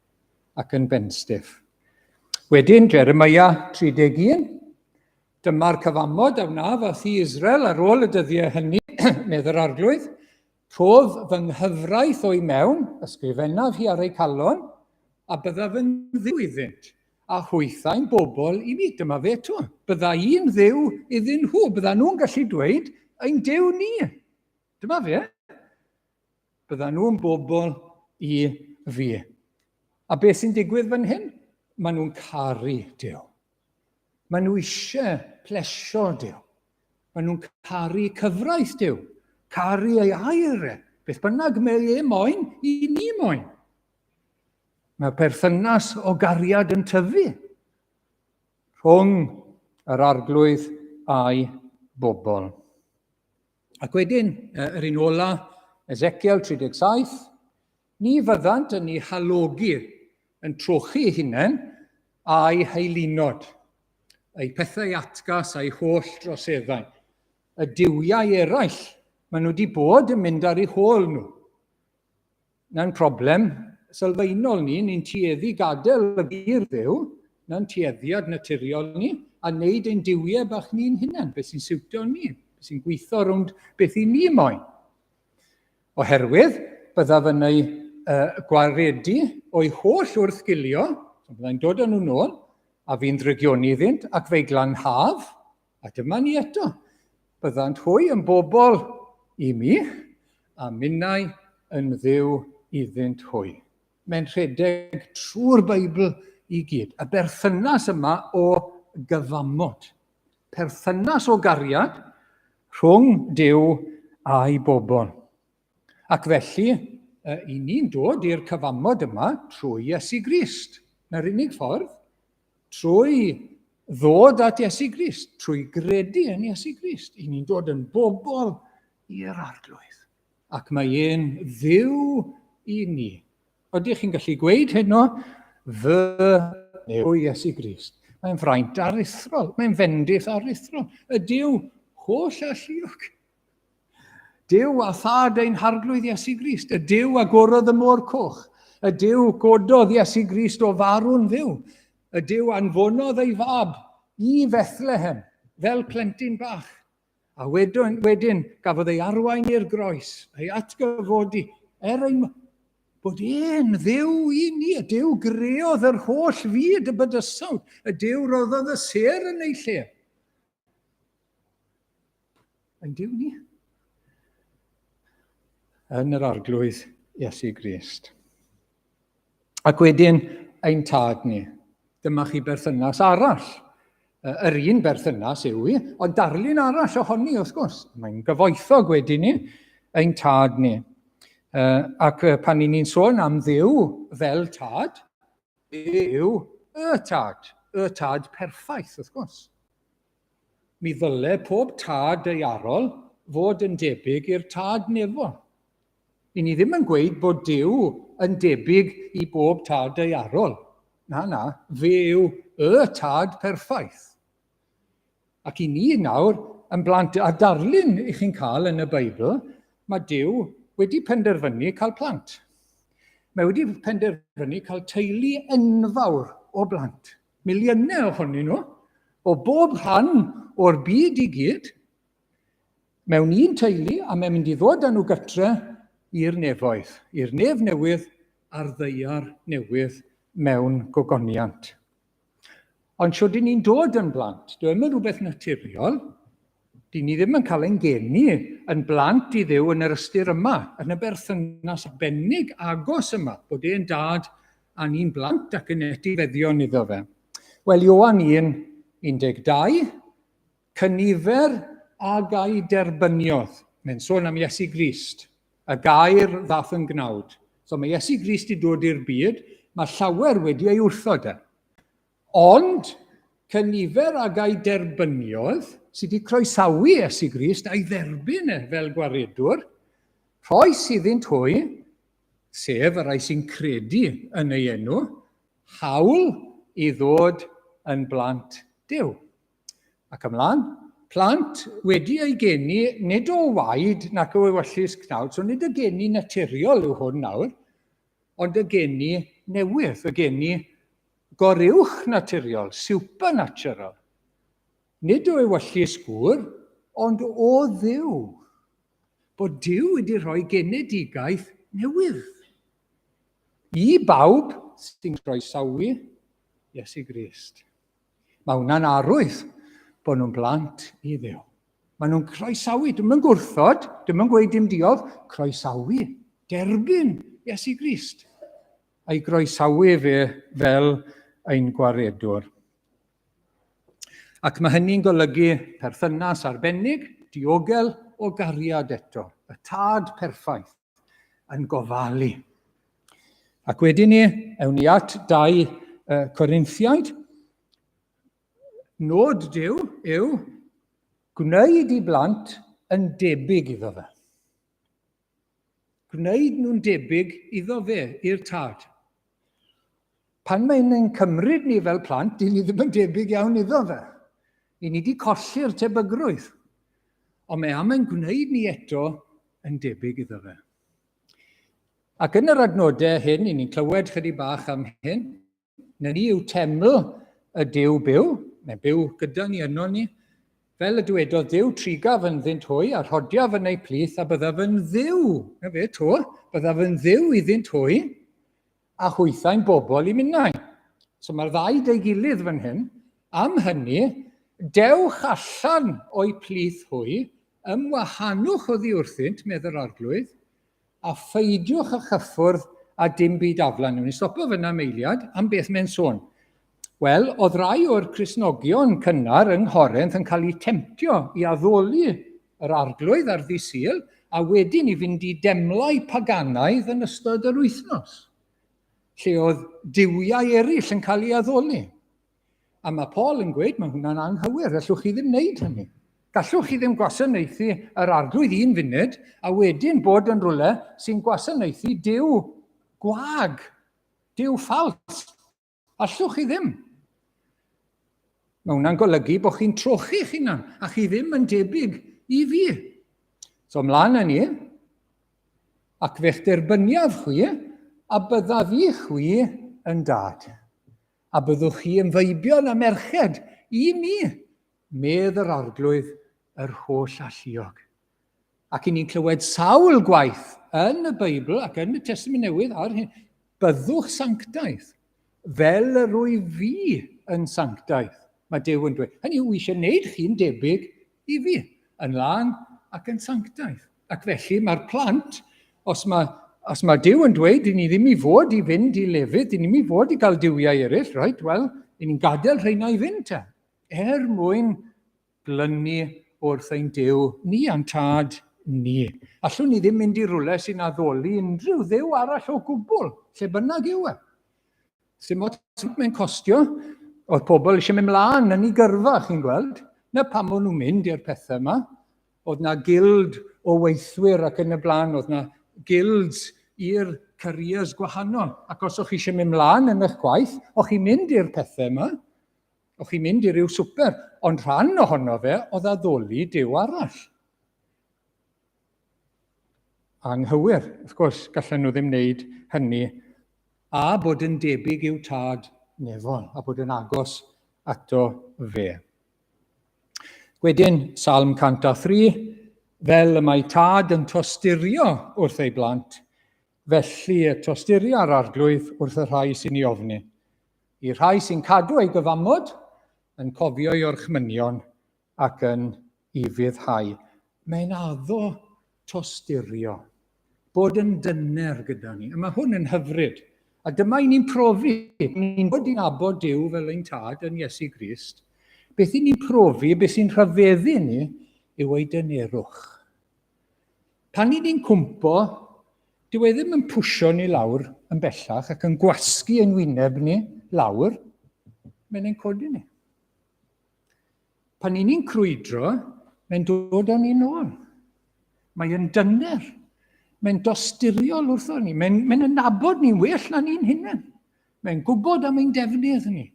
Speaker 1: ac yn benstiff. Wedyn, Jeremiah 31, Dyma'r cyfamod a wnaf â thŷ Israel ar ôl y dyddiau hynny, medd yr Arglwydd. Rhof fy nghyfraith o'i mewn, ysgrifennaf hi ar eu calon, a byddaf yn dduw iddynt, a hwythau'n bobl i mi. Dyma fe eto. Bydda i'n dduw iddyn nhw. Bydda nhw'n gallu dweud, ein Duw ni. Dyma fe. Bydda nhw'n bobl i fi. A beth sy'n digwydd fan hyn? Maen nhw'n caru Duw. Maen nhw eisiau plesio Duw. Maen nhw'n caru cyfraith Duw, caru ei air e. Beth bynnag mae e moyn, i ni moyn. Mae perthynas o gariad yn tyfu rhwng yr arglwydd a'i bobl. Ac wedyn, yr un ola, Ezekiel 37, ni fyddant yn ei halogi yn trochi eu hunain a'i heilunod, eu pethau atgas a'i holl droseddau. Y duwiau eraill, maen nhw wedi bod yn mynd ar eu hôl nhw. Na'n problem sylfaenol ni, ni'n tueddu gadael y gwir Dduw, na'n tueddiad naturiol ni, a wneud ein duwiau bach ni'n hunain, beth sy'n siwtio ni, beth sy'n gweithio rownd beth i ni moyn. Oherwydd, byddaf yn ei uh, gwaredu o'i holl wrthgilio, so byddai'n dod â nhw nôl, a fi'n ddrygioni iddynt, ac fe'i glanhaf, A dyma ni eto. Byddant hwy yn bobl i mi, a minnau yn dduw iddynt hwy. Mae'n rhedeg trwy'r Beibl i gyd. Y berthynas yma o gyfamod. Perthynas o gariad rhwng Duw a'i bobl. Ac felly, i ni'n dod i'r cyfamod yma trwy Iesu Grist. Na'r unig ffordd. Trwy ddod at Iesu Grist, trwy gredu yn Iesu Grist, i ni'n dod yn bobl i'r Arglwydd. Ac mae e'n ddiw i ni. Ydych chi'n gallu gweud heno, fy Nuw Iesu Grist? Mae'n fraint aruthrol, mae'n fendith aruthrol. Y Duw holl alluog. Duw a thad ein harglwydd Iesu Grist, y Duw agorodd y môr coch, y Duw gododd Iesu Grist o farw'n fyw, y Duw anfonodd ei fab i Fethlehem fel plentyn bach. A wedyn, wedyn gafodd ei arwain i'r groes, ei atgyfodi, er ein bod e'n Dduw i ni, y Duw greodd yr holl fyd, y bydysawd, y Duw roddodd y sêr yn ei lle. Ein Duw ni. Yn yr Arglwydd Iesu Grist. Ac wedyn, ein tad ni. Dyma chi berthynas arall. Yr un berthynas yw i, ond darlun arall ohoni, wrth gwrs. Mae'n gyfoethog wedyn ni, ein tad ni. Ac pan ni'n ni'n sôn am Dduw fel tad, yw y tad, y tad perffaith, wrth gwrs. Mi ddyle pob tad daearol fod yn debyg i'r tad nefol. I ni ddim yn gweud bod Duw yn debyg i bob tad daearol. Na, na, fe yw y tad perffaith. Ac i ni nawr, yn blant, a darlun i chi'n cael yn y Beibl, mae Duw wedi penderfynu cael plant. Mae wedi penderfynu cael teulu enfawr o blant. Miliynau ohonyn nhw, o bob rhan o'r byd i gyd, mewn un teulu a mae'n mynd i ddod â nhw gytre i'r nefoedd, i'r nef newydd a'r ddaear newydd mewn gogoniant. Ond shwd dyn ni'n dod yn blant? Dyw e ddim yn rhywbeth naturiol. Dyn ni ddim yn cael ein geni yn blant i Dduw yn yr ystyr yma, yn y berthynas arbennig agos yma, bod e'n dad a ni'n blant ac yn etifeddion iddo fe. Wel, Ioan 1, 12, Cynifer ag a'i derbyniodd. Mae'n sôn am Iesu Grist, y gair ddath yn gnawd. So mae Iesu Grist i dod i'r byd, mae llawer wedi ei wrthod e. Ond, cynifer ag a'i derbyniodd, sydd wedi croesawu Iesu Grist a'i dderbyn e fel gwaredwr, rhoes iddynt hwy, sef y rhai sy'n credu yn ei enw, hawl i ddod yn blant Duw. Ac ymlaen, plant wedi eu geni nid o waed nac o ewyllys cnawd, so nid y geni naturiol yw hwn nawr, ond y geni newydd, y geni goruwch naturiol, supernatural. Nid o ewyllys gŵr, ond o Dduw. Bod Duw wedi rhoi genedigaeth newydd i bawb sy'n croesawu Iesu Grist. Mae hwnna'n arwydd bod nhw'n blant i Dduw. Maen nhw'n croesawu, dim yn gwrthod, dim yn gweud dim diolch, croesawu, derbyn Iesu Grist. A'i groesawu fe fel ein gwaredwr. Ac mae hynny'n golygu perthynas arbennig, diogel o gariad eto, y tad perffaith yn gofalu. Ac wedyn ni, ewn ni at 2 Corinthiaid. Nod Duw yw gwneud i blant yn debyg iddo fe. Gwneud nhw'n debyg iddo fe, i'r tad. Pan mae'n ein cymryd ni fel plant, dyn ni ddim yn debyg iawn iddo fe. I ni wedi colli'r tebygrwydd. Ond mae am ein gwneud ni eto yn debyg iddo fe. Ac yn yr adnodau hyn, i ni'n clywed chydig bach am hyn, na ni yw teml y Duw byw, mae'n byw gyda ni yno ni, fel y dywedodd Duw, trigaf ynddynt hwy, a rhodiaf yn eu plith, a byddaf yn Dduw, na fe to, byddaf yn Dduw iddynt hwy, a hwythau'n bobl i minnau. So mae'r ddau dy gilydd fan hyn. Am hynny, dewch allan o'u plith hwy, ymwahanwch oddi wrthynt, medd yr Arglwydd, a pheidiwch â chyffwrdd â dim byd aflan. Newn ni stopo fyna am eiliad, am beth mae'n sôn. Wel, oedd rai o'r Cristnogion cynnar yng Nghorinth yn cael eu temtio i addoli yr Arglwydd ar ddydd Sul, a wedyn i fynd i demlau paganaidd yn ystod yr wythnos, lle oedd duwiau eraill yn cael eu addoli. A mae Paul yn gweud, mae hwnna'n anghywir, allwch chi ddim wneud hynny. Gallwch chi ddim gwasanaethu yr Arglwydd un funud, a wedyn bod yn rhywle sy'n gwasanaethu Duw gwag, Duw ffals. Allwch chi ddim. Mae hwnna'n golygu bod chi'n trochi'ch hunan, a chi ddim yn debyg i fi. So ymlaen â ni, ac fe'ch derbyniaf chwi, a byddaf i chwi yn dad. A byddwch chi yn feibion a merched i mi, medd yr Arglwydd yr holl alluog. Ac i ni'n clywed sawl gwaith yn y Beibl ac yn y Testament Newydd ar hyn, byddwch sanctaidd, fel yr wyf fi yn sanctaidd. Mae Duw yn dweud. Hynny yw, eisiau gwneud chi'n debyg i fi, yn lân ac yn sanctaidd. Ac felly mae'r plant, os mae, os mae Duw yn dweud, i ni ddim i fod i fynd i lefydd, i ni ddim i fod i gael duwiau eraill, right, wel, i ni'n gadael rheina i fynd te, er mwyn glynu wrth ein Duw ni a'n Tad ni. Allwn ni ddim mynd i rywle sy'n addoli unrhyw dduw arall o gwbl, lle bynnag yw e. Sim ots faint mae'n costio, oedd pobl eisiau mynd mlaen yn ei gyrfa, chi'n gweld. Na pam o'n nhw'n mynd i'r pethau yma. Oedd na gild o weithwyr ac yn y blaen, oedd na guilds i'r careers gwahanol. Ac os o'ch chi eisiau mynd mlaen yn eich gwaith, o'ch chi'n mynd i'r pethau yma. O'ch chi'n mynd i ryw swper, ond rhan ohono fe oedd addoli Duw arall. Anghywir, wrth gwrs, gallen nhw ddim wneud hynny a bod yn debyg i'w tad nefol, a bod yn agos ato fe. Wedyn, Salm 103, fel y mae tad yn tosturio wrth ei blant, felly y tosturia'r arglwydd wrth y rhai sy'n ei ofni. I'r rhai sy'n cadw ei gyfamod, yn cofio ei orchmynion ac yn ufuddhau. Mae'n addo tosturio, bod yn dyner gyda ni. A mae hwn yn hyfryd. A dyma i ni'n profi, ni'n dod i nabod Duw fel ein tad yn Iesu Grist. Beth i ni'n profi, beth sy'n rhyfeddu ni, yw ei dynerwch. Pan i ni'n cwmpo, dyw e ddim yn pwsio ni lawr yn bellach ac yn gwasgu ein wyneb ni lawr, mae'n ein codi ni. Pan i ni'n crwydro, mae'n dod â ni nôl. Mae yn dyner. Mae'n dosturiol wrtho ni. Mae'n mae nabod ni'n well na ni'n hunain. Mae'n gwybod am ein defnydd ni.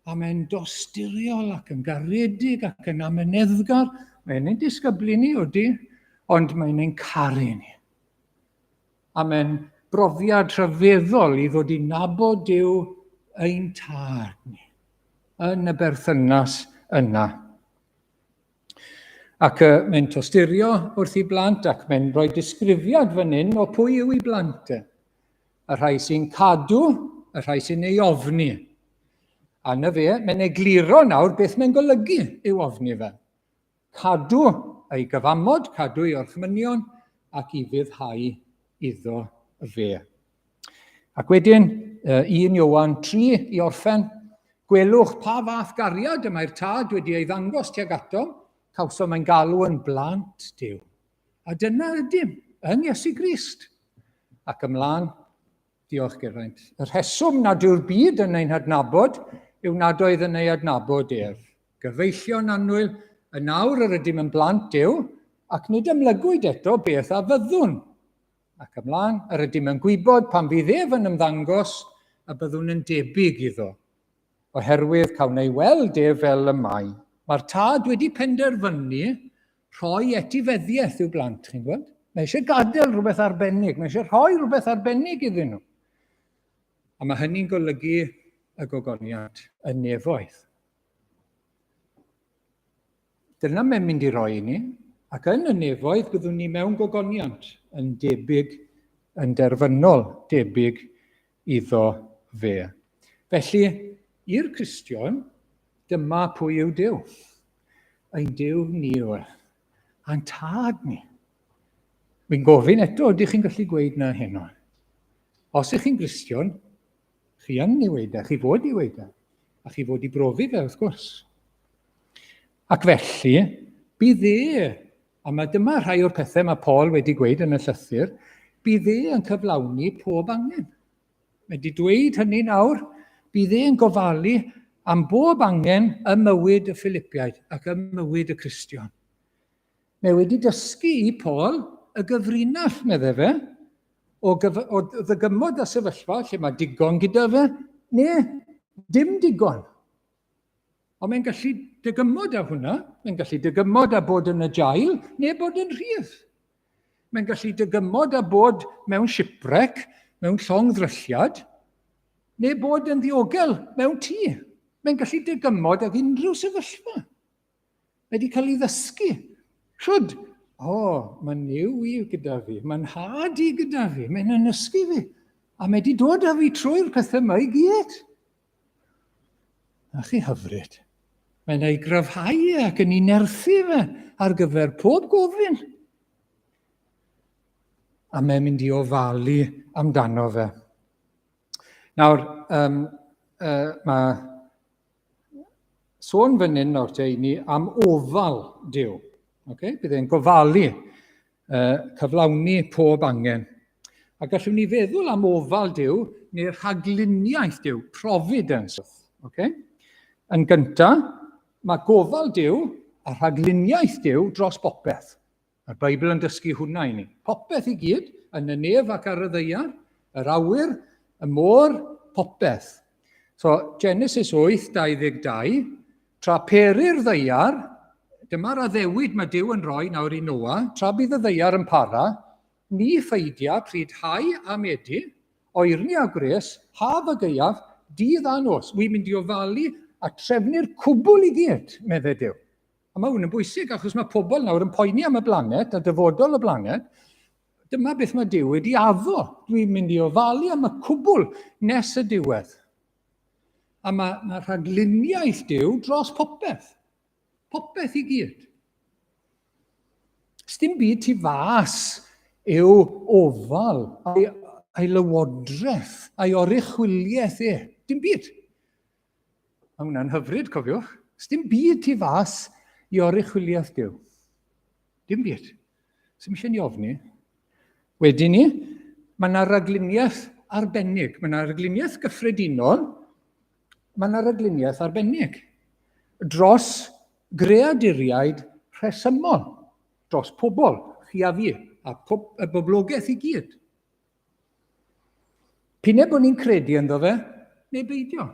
Speaker 1: A mae'n dosturiol ac yn garedig ac yn amyneddgar. Mae'n ein disgyblu ni, ydy, ond mae'n ein caru ni. A mae'n brofiad rhyfeddol i ddod i nabod Duw ein tad ni yn y berthynas yna. Ac uh, mae'n tosturio wrth i blant ac mae'n rhoi disgrifiad fan hyn o pwy yw ei blant e. Y rhai sy'n cadw, y rhai sy'n ei ofni. A na fe, mae'n egluro nawr beth mae'n golygu i'w ofni fe. Cadw ei gyfamod, cadw ei orchmynion, ac ufuddhau iddo fe. Ac wedyn, 1 Ioan 3 i orffen, gwelwch pa fath gariad y mae'r tad wedi ei ddangos tuag atom, cawsom ein galw yn blant Duw. A dyna ydym, yn Iesu Grist. Ac ymlaen, Diolch, Geraint. Y rheswm nad yw'r byd yn ein hadnabod yw nad oedd yn ei adnabod ef. Gyfeillion annwyl, yn awr yr ydym yn blant Duw, ac nid amlygwyd eto beth a fyddwn. Ac ymlaen, yr ydym yn gwybod pan fydd ef yn ymddangos y byddwn yn debyg iddo, oherwydd cawn ei weld ef fel y mae. Mae'r tad wedi penderfynu rhoi etifeddiaeth i'w blant, chi'n gweld? Mae eisiau gadael rhywbeth arbennig, mae eisiau rhoi rhywbeth arbennig iddyn nhw. A mae hynny'n golygu y gogoniant, y nefoedd. Dyna mae'n mynd i roi i ni, ac yn y nefoedd byddwn ni mewn gogoniant yn debyg, yn derfynol debyg iddo fe. Felly, i'r Cristion, dyma pwy yw Duw. Ein Duw ni yw e. A'n tad ni. Wy'n gofyn eto, ydych chi'n gallu gweud na heno? Os ych chi'n Gristion, chi yn ei weud e, chi fod i weud e, a chi fod i brofi fe, wrth gwrs. Ac felly, bydd e, a mae dyma rhai o'r pethau mae Paul wedi gweud yn y llythyr, bydd e yn cyflawni pob angen. Mae wedi dweud hynny nawr, bydd e'n gofalu am bob angen ym mywyd y Philipiaid ac ym mywyd y Cristion. Mae wedi dysgu i Paul y gyfrinach, medde fe, o, gyf o ddygymod â sefyllfa lle mae digon gyda fe, neu dim digon. Ond mae'n gallu dygymod â hwnna, mae'n gallu dygymod â bod yn y jail neu bod yn rhydd. Mae'n gallu dygymod â bod mewn shipwreck, mewn llong ddrylliad, neu bod yn ddiogel mewn tŷ. Mae'n gallu dygymod ag unrhyw sefyllfa. Mae wedi cael ei ddysgu. Shwd? O, oh, mae Nuw i gyda fi, mae'n nhad i gyda fi, mae'n ynysgu fi. A mae wedi dod â fi trwy'r pethau yma i gyd. Na chi hyfryd. Mae'n ei gryfhau e ac yn ei nerthu fe ar gyfer pob gofyn. A mae'n mynd i ofalu amdano fe. Nawr, um, mae sôn fan hyn nawr te i ni am ofal Duw. Okay? Bydd e'n gofalu, cyflawni pob angen. A gallwn ni feddwl am ofal Duw neu rhagluniaeth Duw, providence. Okay? Yn gyntaf, mae gofal Duw a rhagluniaeth Duw dros bopeth. Mae'r Beibl yn dysgu hwnna i ni. Popeth i gyd, yn y nef ac ar y ddaear, yr awyr, y môr, popeth. So, Genesis 8, 22, tra pery'r ddaear, dyma'r addewid mae Duw yn rhoi nawr i Noa, tra bydd y ddaear yn para, ni pheidia pryd hau a medi, oerni a gwres, haf a gaeaf, dydd a nos. Wi'n mynd i ofalu a trefnu'r cwbl i gyd, meddai Duw. A mae hwn yn bwysig achos mae pobl nawr yn poeni am y blaned a dyfodol y blaned. Dyma beth mae Duw wedi addo. Dwi'n mynd i ofalu am y cwbl nes y diwedd. A mae, mae rhagluniaeth Duw dros popeth. Popeth i gyd. Sdim byd tu fas yw ofal a'i, a'i lywodraeth, a'i oruchwyliaeth e. Dim byd. Mae hwnna'n hyfryd, cofiwch. Sdim byd tu fas i oruchwyliaeth Duw. Dim byd. Sdim eisiau ni ofni. Wedyn ni, mae yna ragluniaeth arbennig. Mae yna ragluniaeth gyffredinol, mae yna ragluniaeth arbennig. Dros greaduriaid rhesymol, dros pobl, chi a fi, a pob, y boblogaeth i gyd. P'un bod ni'n credu ynddo fe, neu beidio.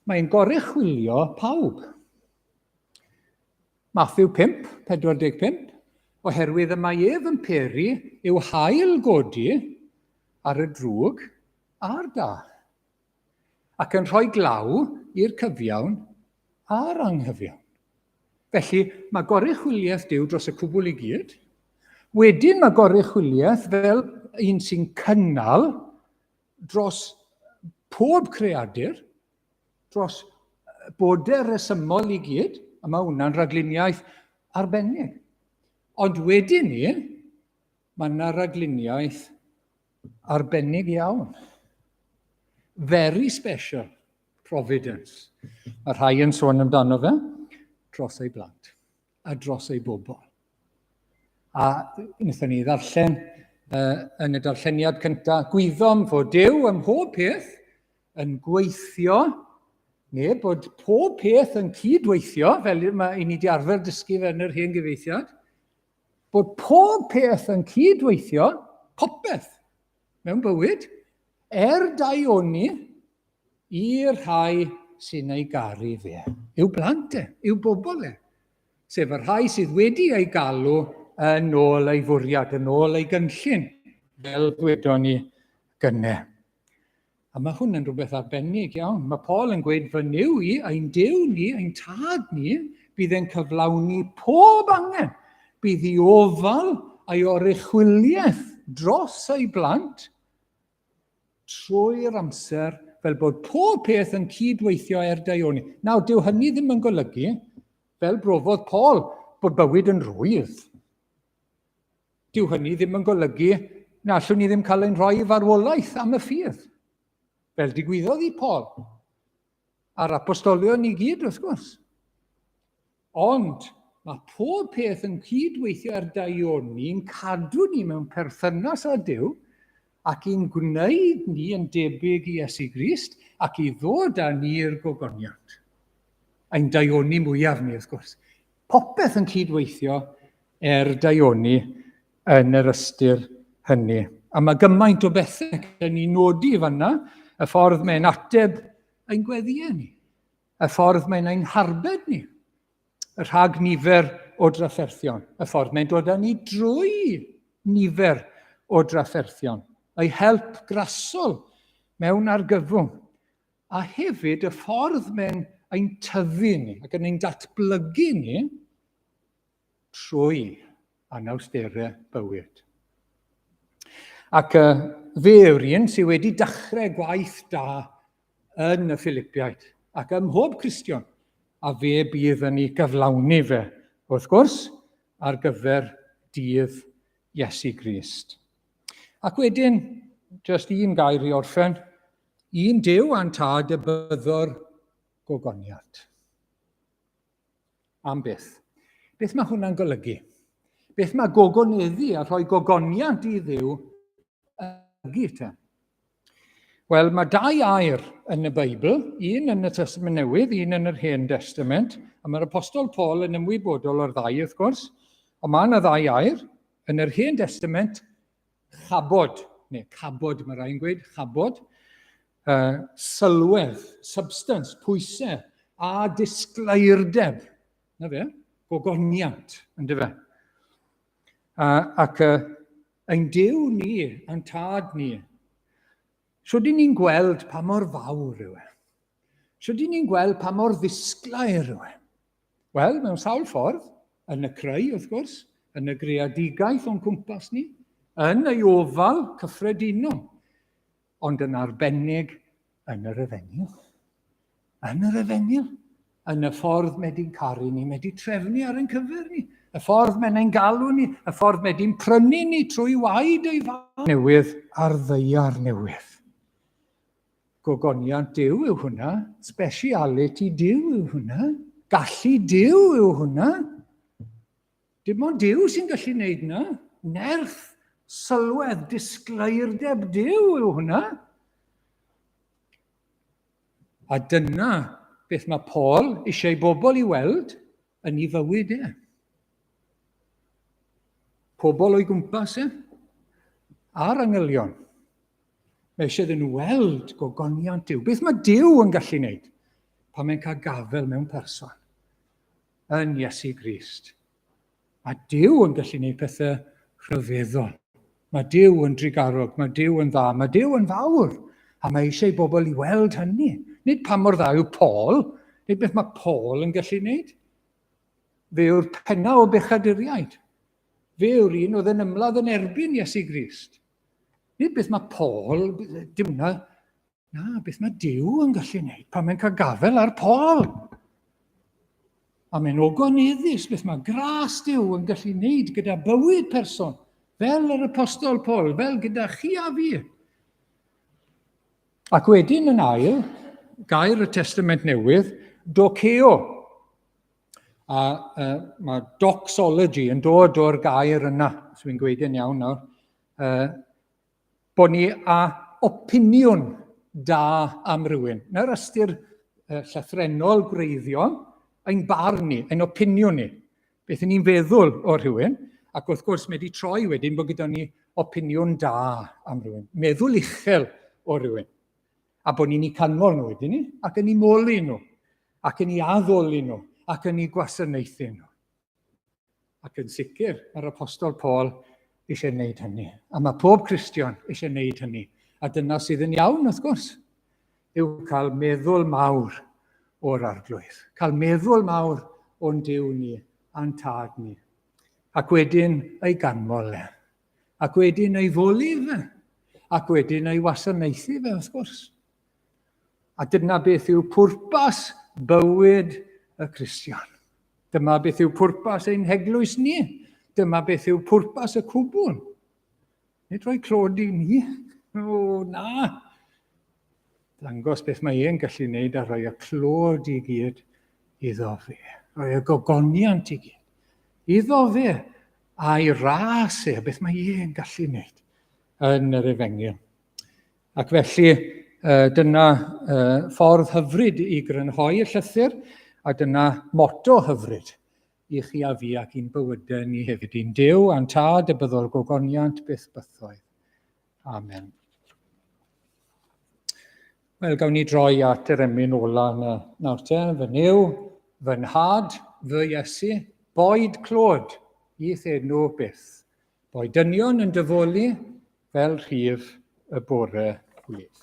Speaker 1: Mae'n goruchwylio pawb. Matthew 5, 45, oherwydd y mae ef yn peri i'w hail godi ar y drwg a'r da, ac yn rhoi glaw i'r cyfiawn a'r anghyfiawn. Felly, mae goruchwyliaeth Duw dros y cwbl i gyd. Wedyn mae goruchwyliaeth fel un sy'n cynnal dros pob creadur, dros bodau resymol i gyd, a mae hwnna'n rhagluniaeth arbennig. Ond wedyn ni, mae yna ragluniaeth arbennig iawn. Very special. Providence. Mae rhai yn sôn amdano fe dros ei blant a dros ei bobl. A wnaethon ni ddarllen yn y darlleniad cyntaf, gwyddom fod Duw ym mhob peth yn gweithio, neu bod pob peth yn cydweithio, fel mae i ni wedi arfer dysgu fe yn yr hen gyfeithiad, bod pob peth yn cydweithio, popeth mewn bywyd, er daioni i'r rhai sy'n ei garu fe. I'w blant e, i'w bobl e. Sef y rhai sydd wedi ei galw yn ôl ei fwriad, yn ôl ei gynllun, fel dwedon ni gynne. A mae hwn yn rhywbeth arbennig iawn. Mae Paul yn gweud, fy Nuw i, ein Duw ni, ein tad ni, bydd e'n cyflawni pob angen. Bydd i ofal a'i oruchwyliaeth dros ei blant trwy'r amser fel bod pob peth yn cydweithio er daioni. Nawr, dyw hynny ddim yn golygu, fel brofodd Paul, bod bywyd yn rhwydd. Dyw hynny ddim yn golygu na allwn ni ddim cael ein rhoi i farwolaeth am y ffydd, fel digwyddodd i Paul a'r apostolion i gyd, wrth gwrs. Ond mae pob peth yn cydweithio ar daioni, yn cadw ni mewn perthynas â Duw ac i'n gwneud ni yn debyg i Iesu Grist ac i ddod â ni i'r gogoniant. Ein daioni mwyaf ni, wrth gwrs. Popeth yn cydweithio er daioni yn yr ystyr hynny. A mae gymaint o bethau gyda ni nodi fanna, y ffordd mae'n ateb ein gweddïau ni, y ffordd mae'n ein harbed ni, rhag nifer o drafferthion, y ffordd mae'n dod â ni drwy nifer o drafferthion, ei help grasol mewn argyfwng, a hefyd y ffordd mae'n ein tyfu ni ac yn ein datblygu ni. trwy anawsterau bywyd. Ac fe yw'r un sydd wedi dechrau gwaith da yn y Philipiaid ac ym mhob Cristion, a fe bydd yn ei gyflawni fe, wrth gwrs, ar gyfer dydd Iesu Grist. Ac wedyn, jyst un gair i orffen, un Duw a'n tad y byddo'r gogoniant. Am byth. Beth mae hwnna'n golygu? Beth mae gogoneddu a rhoi gogoniant i Dduw yn golygu te? Wel, mae dau air yn y Beibl, un yn y Testament Newydd, un yn yr Hen Testament, a mae'r Apostol Paul yn ymwybodol o'r ddau, wrth gwrs, ond mae yna ddau air. Yn yr Hen Testament, chabod, neu cabod mae rhai'n gweud, chabod, sylwedd, substance, pwysau, a disgleirdeb. Na fe, gogoniant, ynddo fe. Ac ein Duw ni, ein tad ni, Shwd i ni'n gweld pa mor fawr yw e? Shwd i ni'n gweld pa mor ddisglair yw e? Wel, mewn sawl ffordd, yn y creu, wrth gwrs, yn y greadigaeth o'n cwmpas ni, yn ei ofal cyffredinol, ond yn arbennig yn yr efengyl. Yn yr efengyl, yn y ffordd mae di'n caru ni, mae di trefnu ar ein cyfer ni, y ffordd mae'n ein galw ni, y ffordd mae di'n prynu ni trwy waed ei fab. Newydd ar ddaear newydd. Gogoniant Duw yw hwnna, speciality Duw yw hwnna, gallu Duw yw hwnna. Dim ond Duw sy'n gallu gwneud na. Nerth, sylwedd, disgleirdeb Duw yw hwnna. A dyna beth mae Paul eisiau i bobl i weld yn ei fywyd e. Pobl o'i gwmpas e, a'r angylion. Mae eisiau iddyn nhw weld gogoniant Duw. Beth mae Duw yn gallu wneud pan mae'n cael gafel mewn person? Yn Iesu Grist. Mae Duw yn gallu gwneud pethau rhyfeddol. Mae Duw yn drugarog, mae Duw yn dda, mae Duw yn fawr. A mae eisiau i bobl i weld hynny. Nid pa mor dda yw Paul, nid beth mae Paul yn gallu gwneud. Fe yw'r penna o bechaduriaid. Fe yw'r un oedd yn ymladd yn erbyn Iesu Grist. Nid beth mae Paul, dim hwnna, Na, beth mae Duw yn gallu wneud pan mae'n cael gafel ar Paul? A mae'n ogoneddus beth mae gras Duw yn gallu wneud gyda bywyd person, fel yr apostol Paul, fel gyda chi a fi. Ac wedyn yn ail, gair y Testament Newydd, dokeo. A mae doxology yn dod o'r gair yna, os wy'n gweud yn iawn nawr. Bod ni â opiniwn da am rywun. Na'r ystyr llythrennol gwreiddiol, ein barn ni, ein opiniwn ni. Beth ni'n feddwl o rhywun, ac wrth gwrs mae wedi troi wedyn bod gyda ni opiniwn da am rhywun, meddwl uchel o rhywun. A bod ni'n eu canmol nhw wedyn ni, ac yn eu moli nhw, ac yn eu addoli nhw, ac yn eu gwasanaethu nhw. Ac yn sicr, mae'r Apostol Paul eisiau gwneud hynny. A mae pob Cristion eisiau gwneud hynny. A dyna sydd yn iawn, wrth gwrs, yw cael meddwl mawr o'r arglwydd. Cael meddwl mawr o'n Duw ni a'n tad ni. Ac wedyn ei ganmol e. Ac wedyn ei foli fe. Ac wedyn ei wasanaethu fe, wrth gwrs. A dyna beth yw pwrpas bywyd y Cristion. Dyma beth yw pwrpas ein heglwys ni. Dyma beth yw pwrpas y cwbl. Nid rhoi clod i ni. O, na. Dangos beth mae e'n gallu wneud a rhoi y clod i gyd iddo fe. Rhoi y gogoniant i gyd. Iddo fe a'i ras e, beth mae e'n gallu wneud yn yr efengyl. Ac felly, dyna ffordd hyfryd i grynhoi y llythyr, a dyna motto hyfryd i chi a fi ac i'n bywydau ni hefyd. I'n Duw a'n Tad y byddol gogoniant byth bythoedd. Amen. Wel, gawn ni droi at yr emyn ola yna nawr te. Fy Nuw, fy nhad, fy Iesu, boed clod i'th enw byth. Boed dynion yn dyfoli fel rhif y bore gwlith.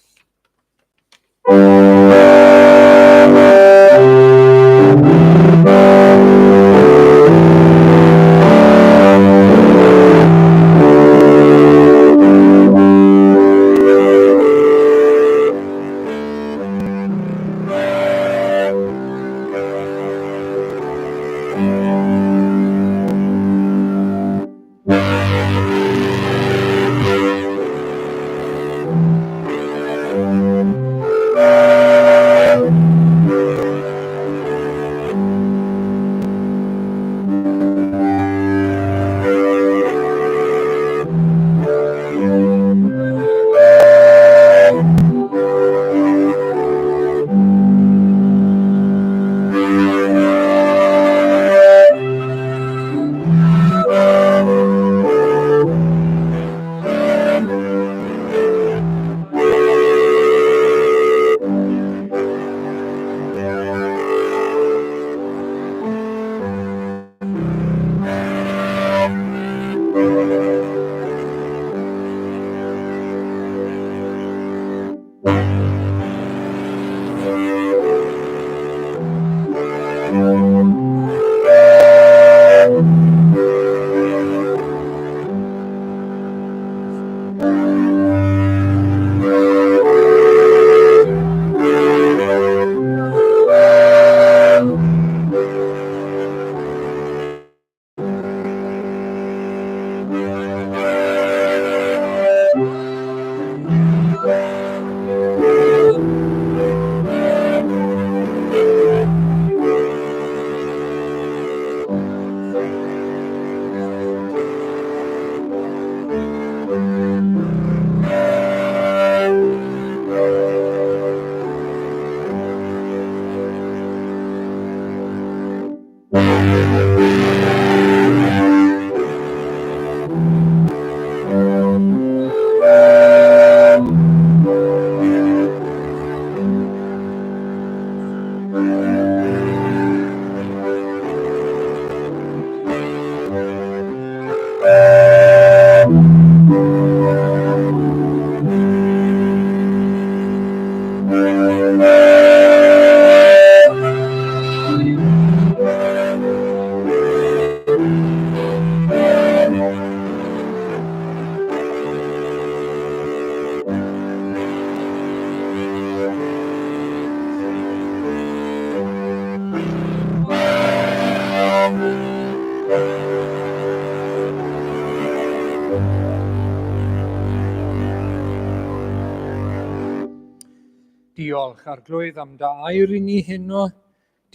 Speaker 1: Diolch, Arglwydd, am dy air i ni heno.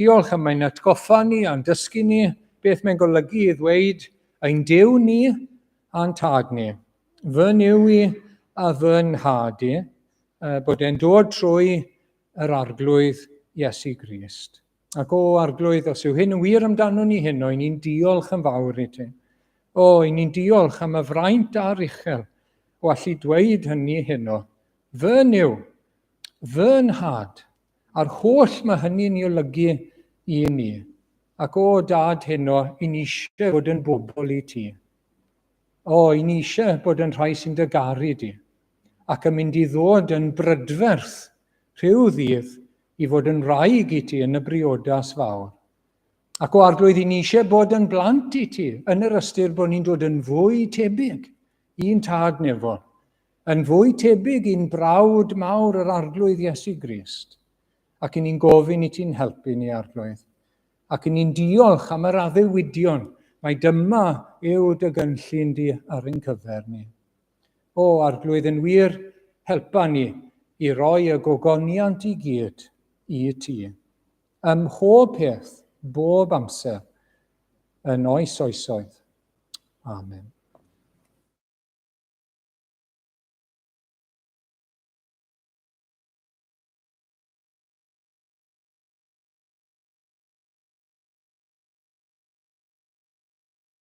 Speaker 1: Diolch am ein atgoffa ni a'n dysgu ni beth mae'n golygu i ddweud ein Duw ni a'n Tad ni. Fy Nuw i a fy Nhad i, bod e'n dod trwy yr Arglwydd Iesu Grist. Ac o, Arglwydd, os yw hyn yn wir amdano ni heno, i ni'n diolch yn fawr i ti. O, i ni'n diolch am y fraint a'r uchel o allu dweud hynny heno. Fy Nuw, fy Nhad, a'r holl mae hynny'n ei olygu i ni. Ac o, Dad, heno, i ni eisiau bod yn bobl i ti. O, i ni eisiau bod yn rhai sy'n dy garu di, ac yn mynd i ddod yn brydferth rhyw ddydd i fod yn wraig i ti yn y briodas fawr. Ac o Arglwydd, i ni eisiau bod yn blant i ti, yn yr ystyr bod ni'n dod yn fwy tebyg i'n tad nefol, yn fwy tebyg i'n brawd mawr yr Arglwydd Iesu Grist. Ac i ni'n gofyn i ti'n helpu ni, Arglwydd. Ac i ni'n diolch am yr addewidion, mai dyma yw dy gynllun di ar ein cyfer ni. O, Arglwydd, yn wir, helpa ni i roi y gogoniant i gyd i ti. Ym mhob peth, bob amser, yn oes oesoedd. Amen.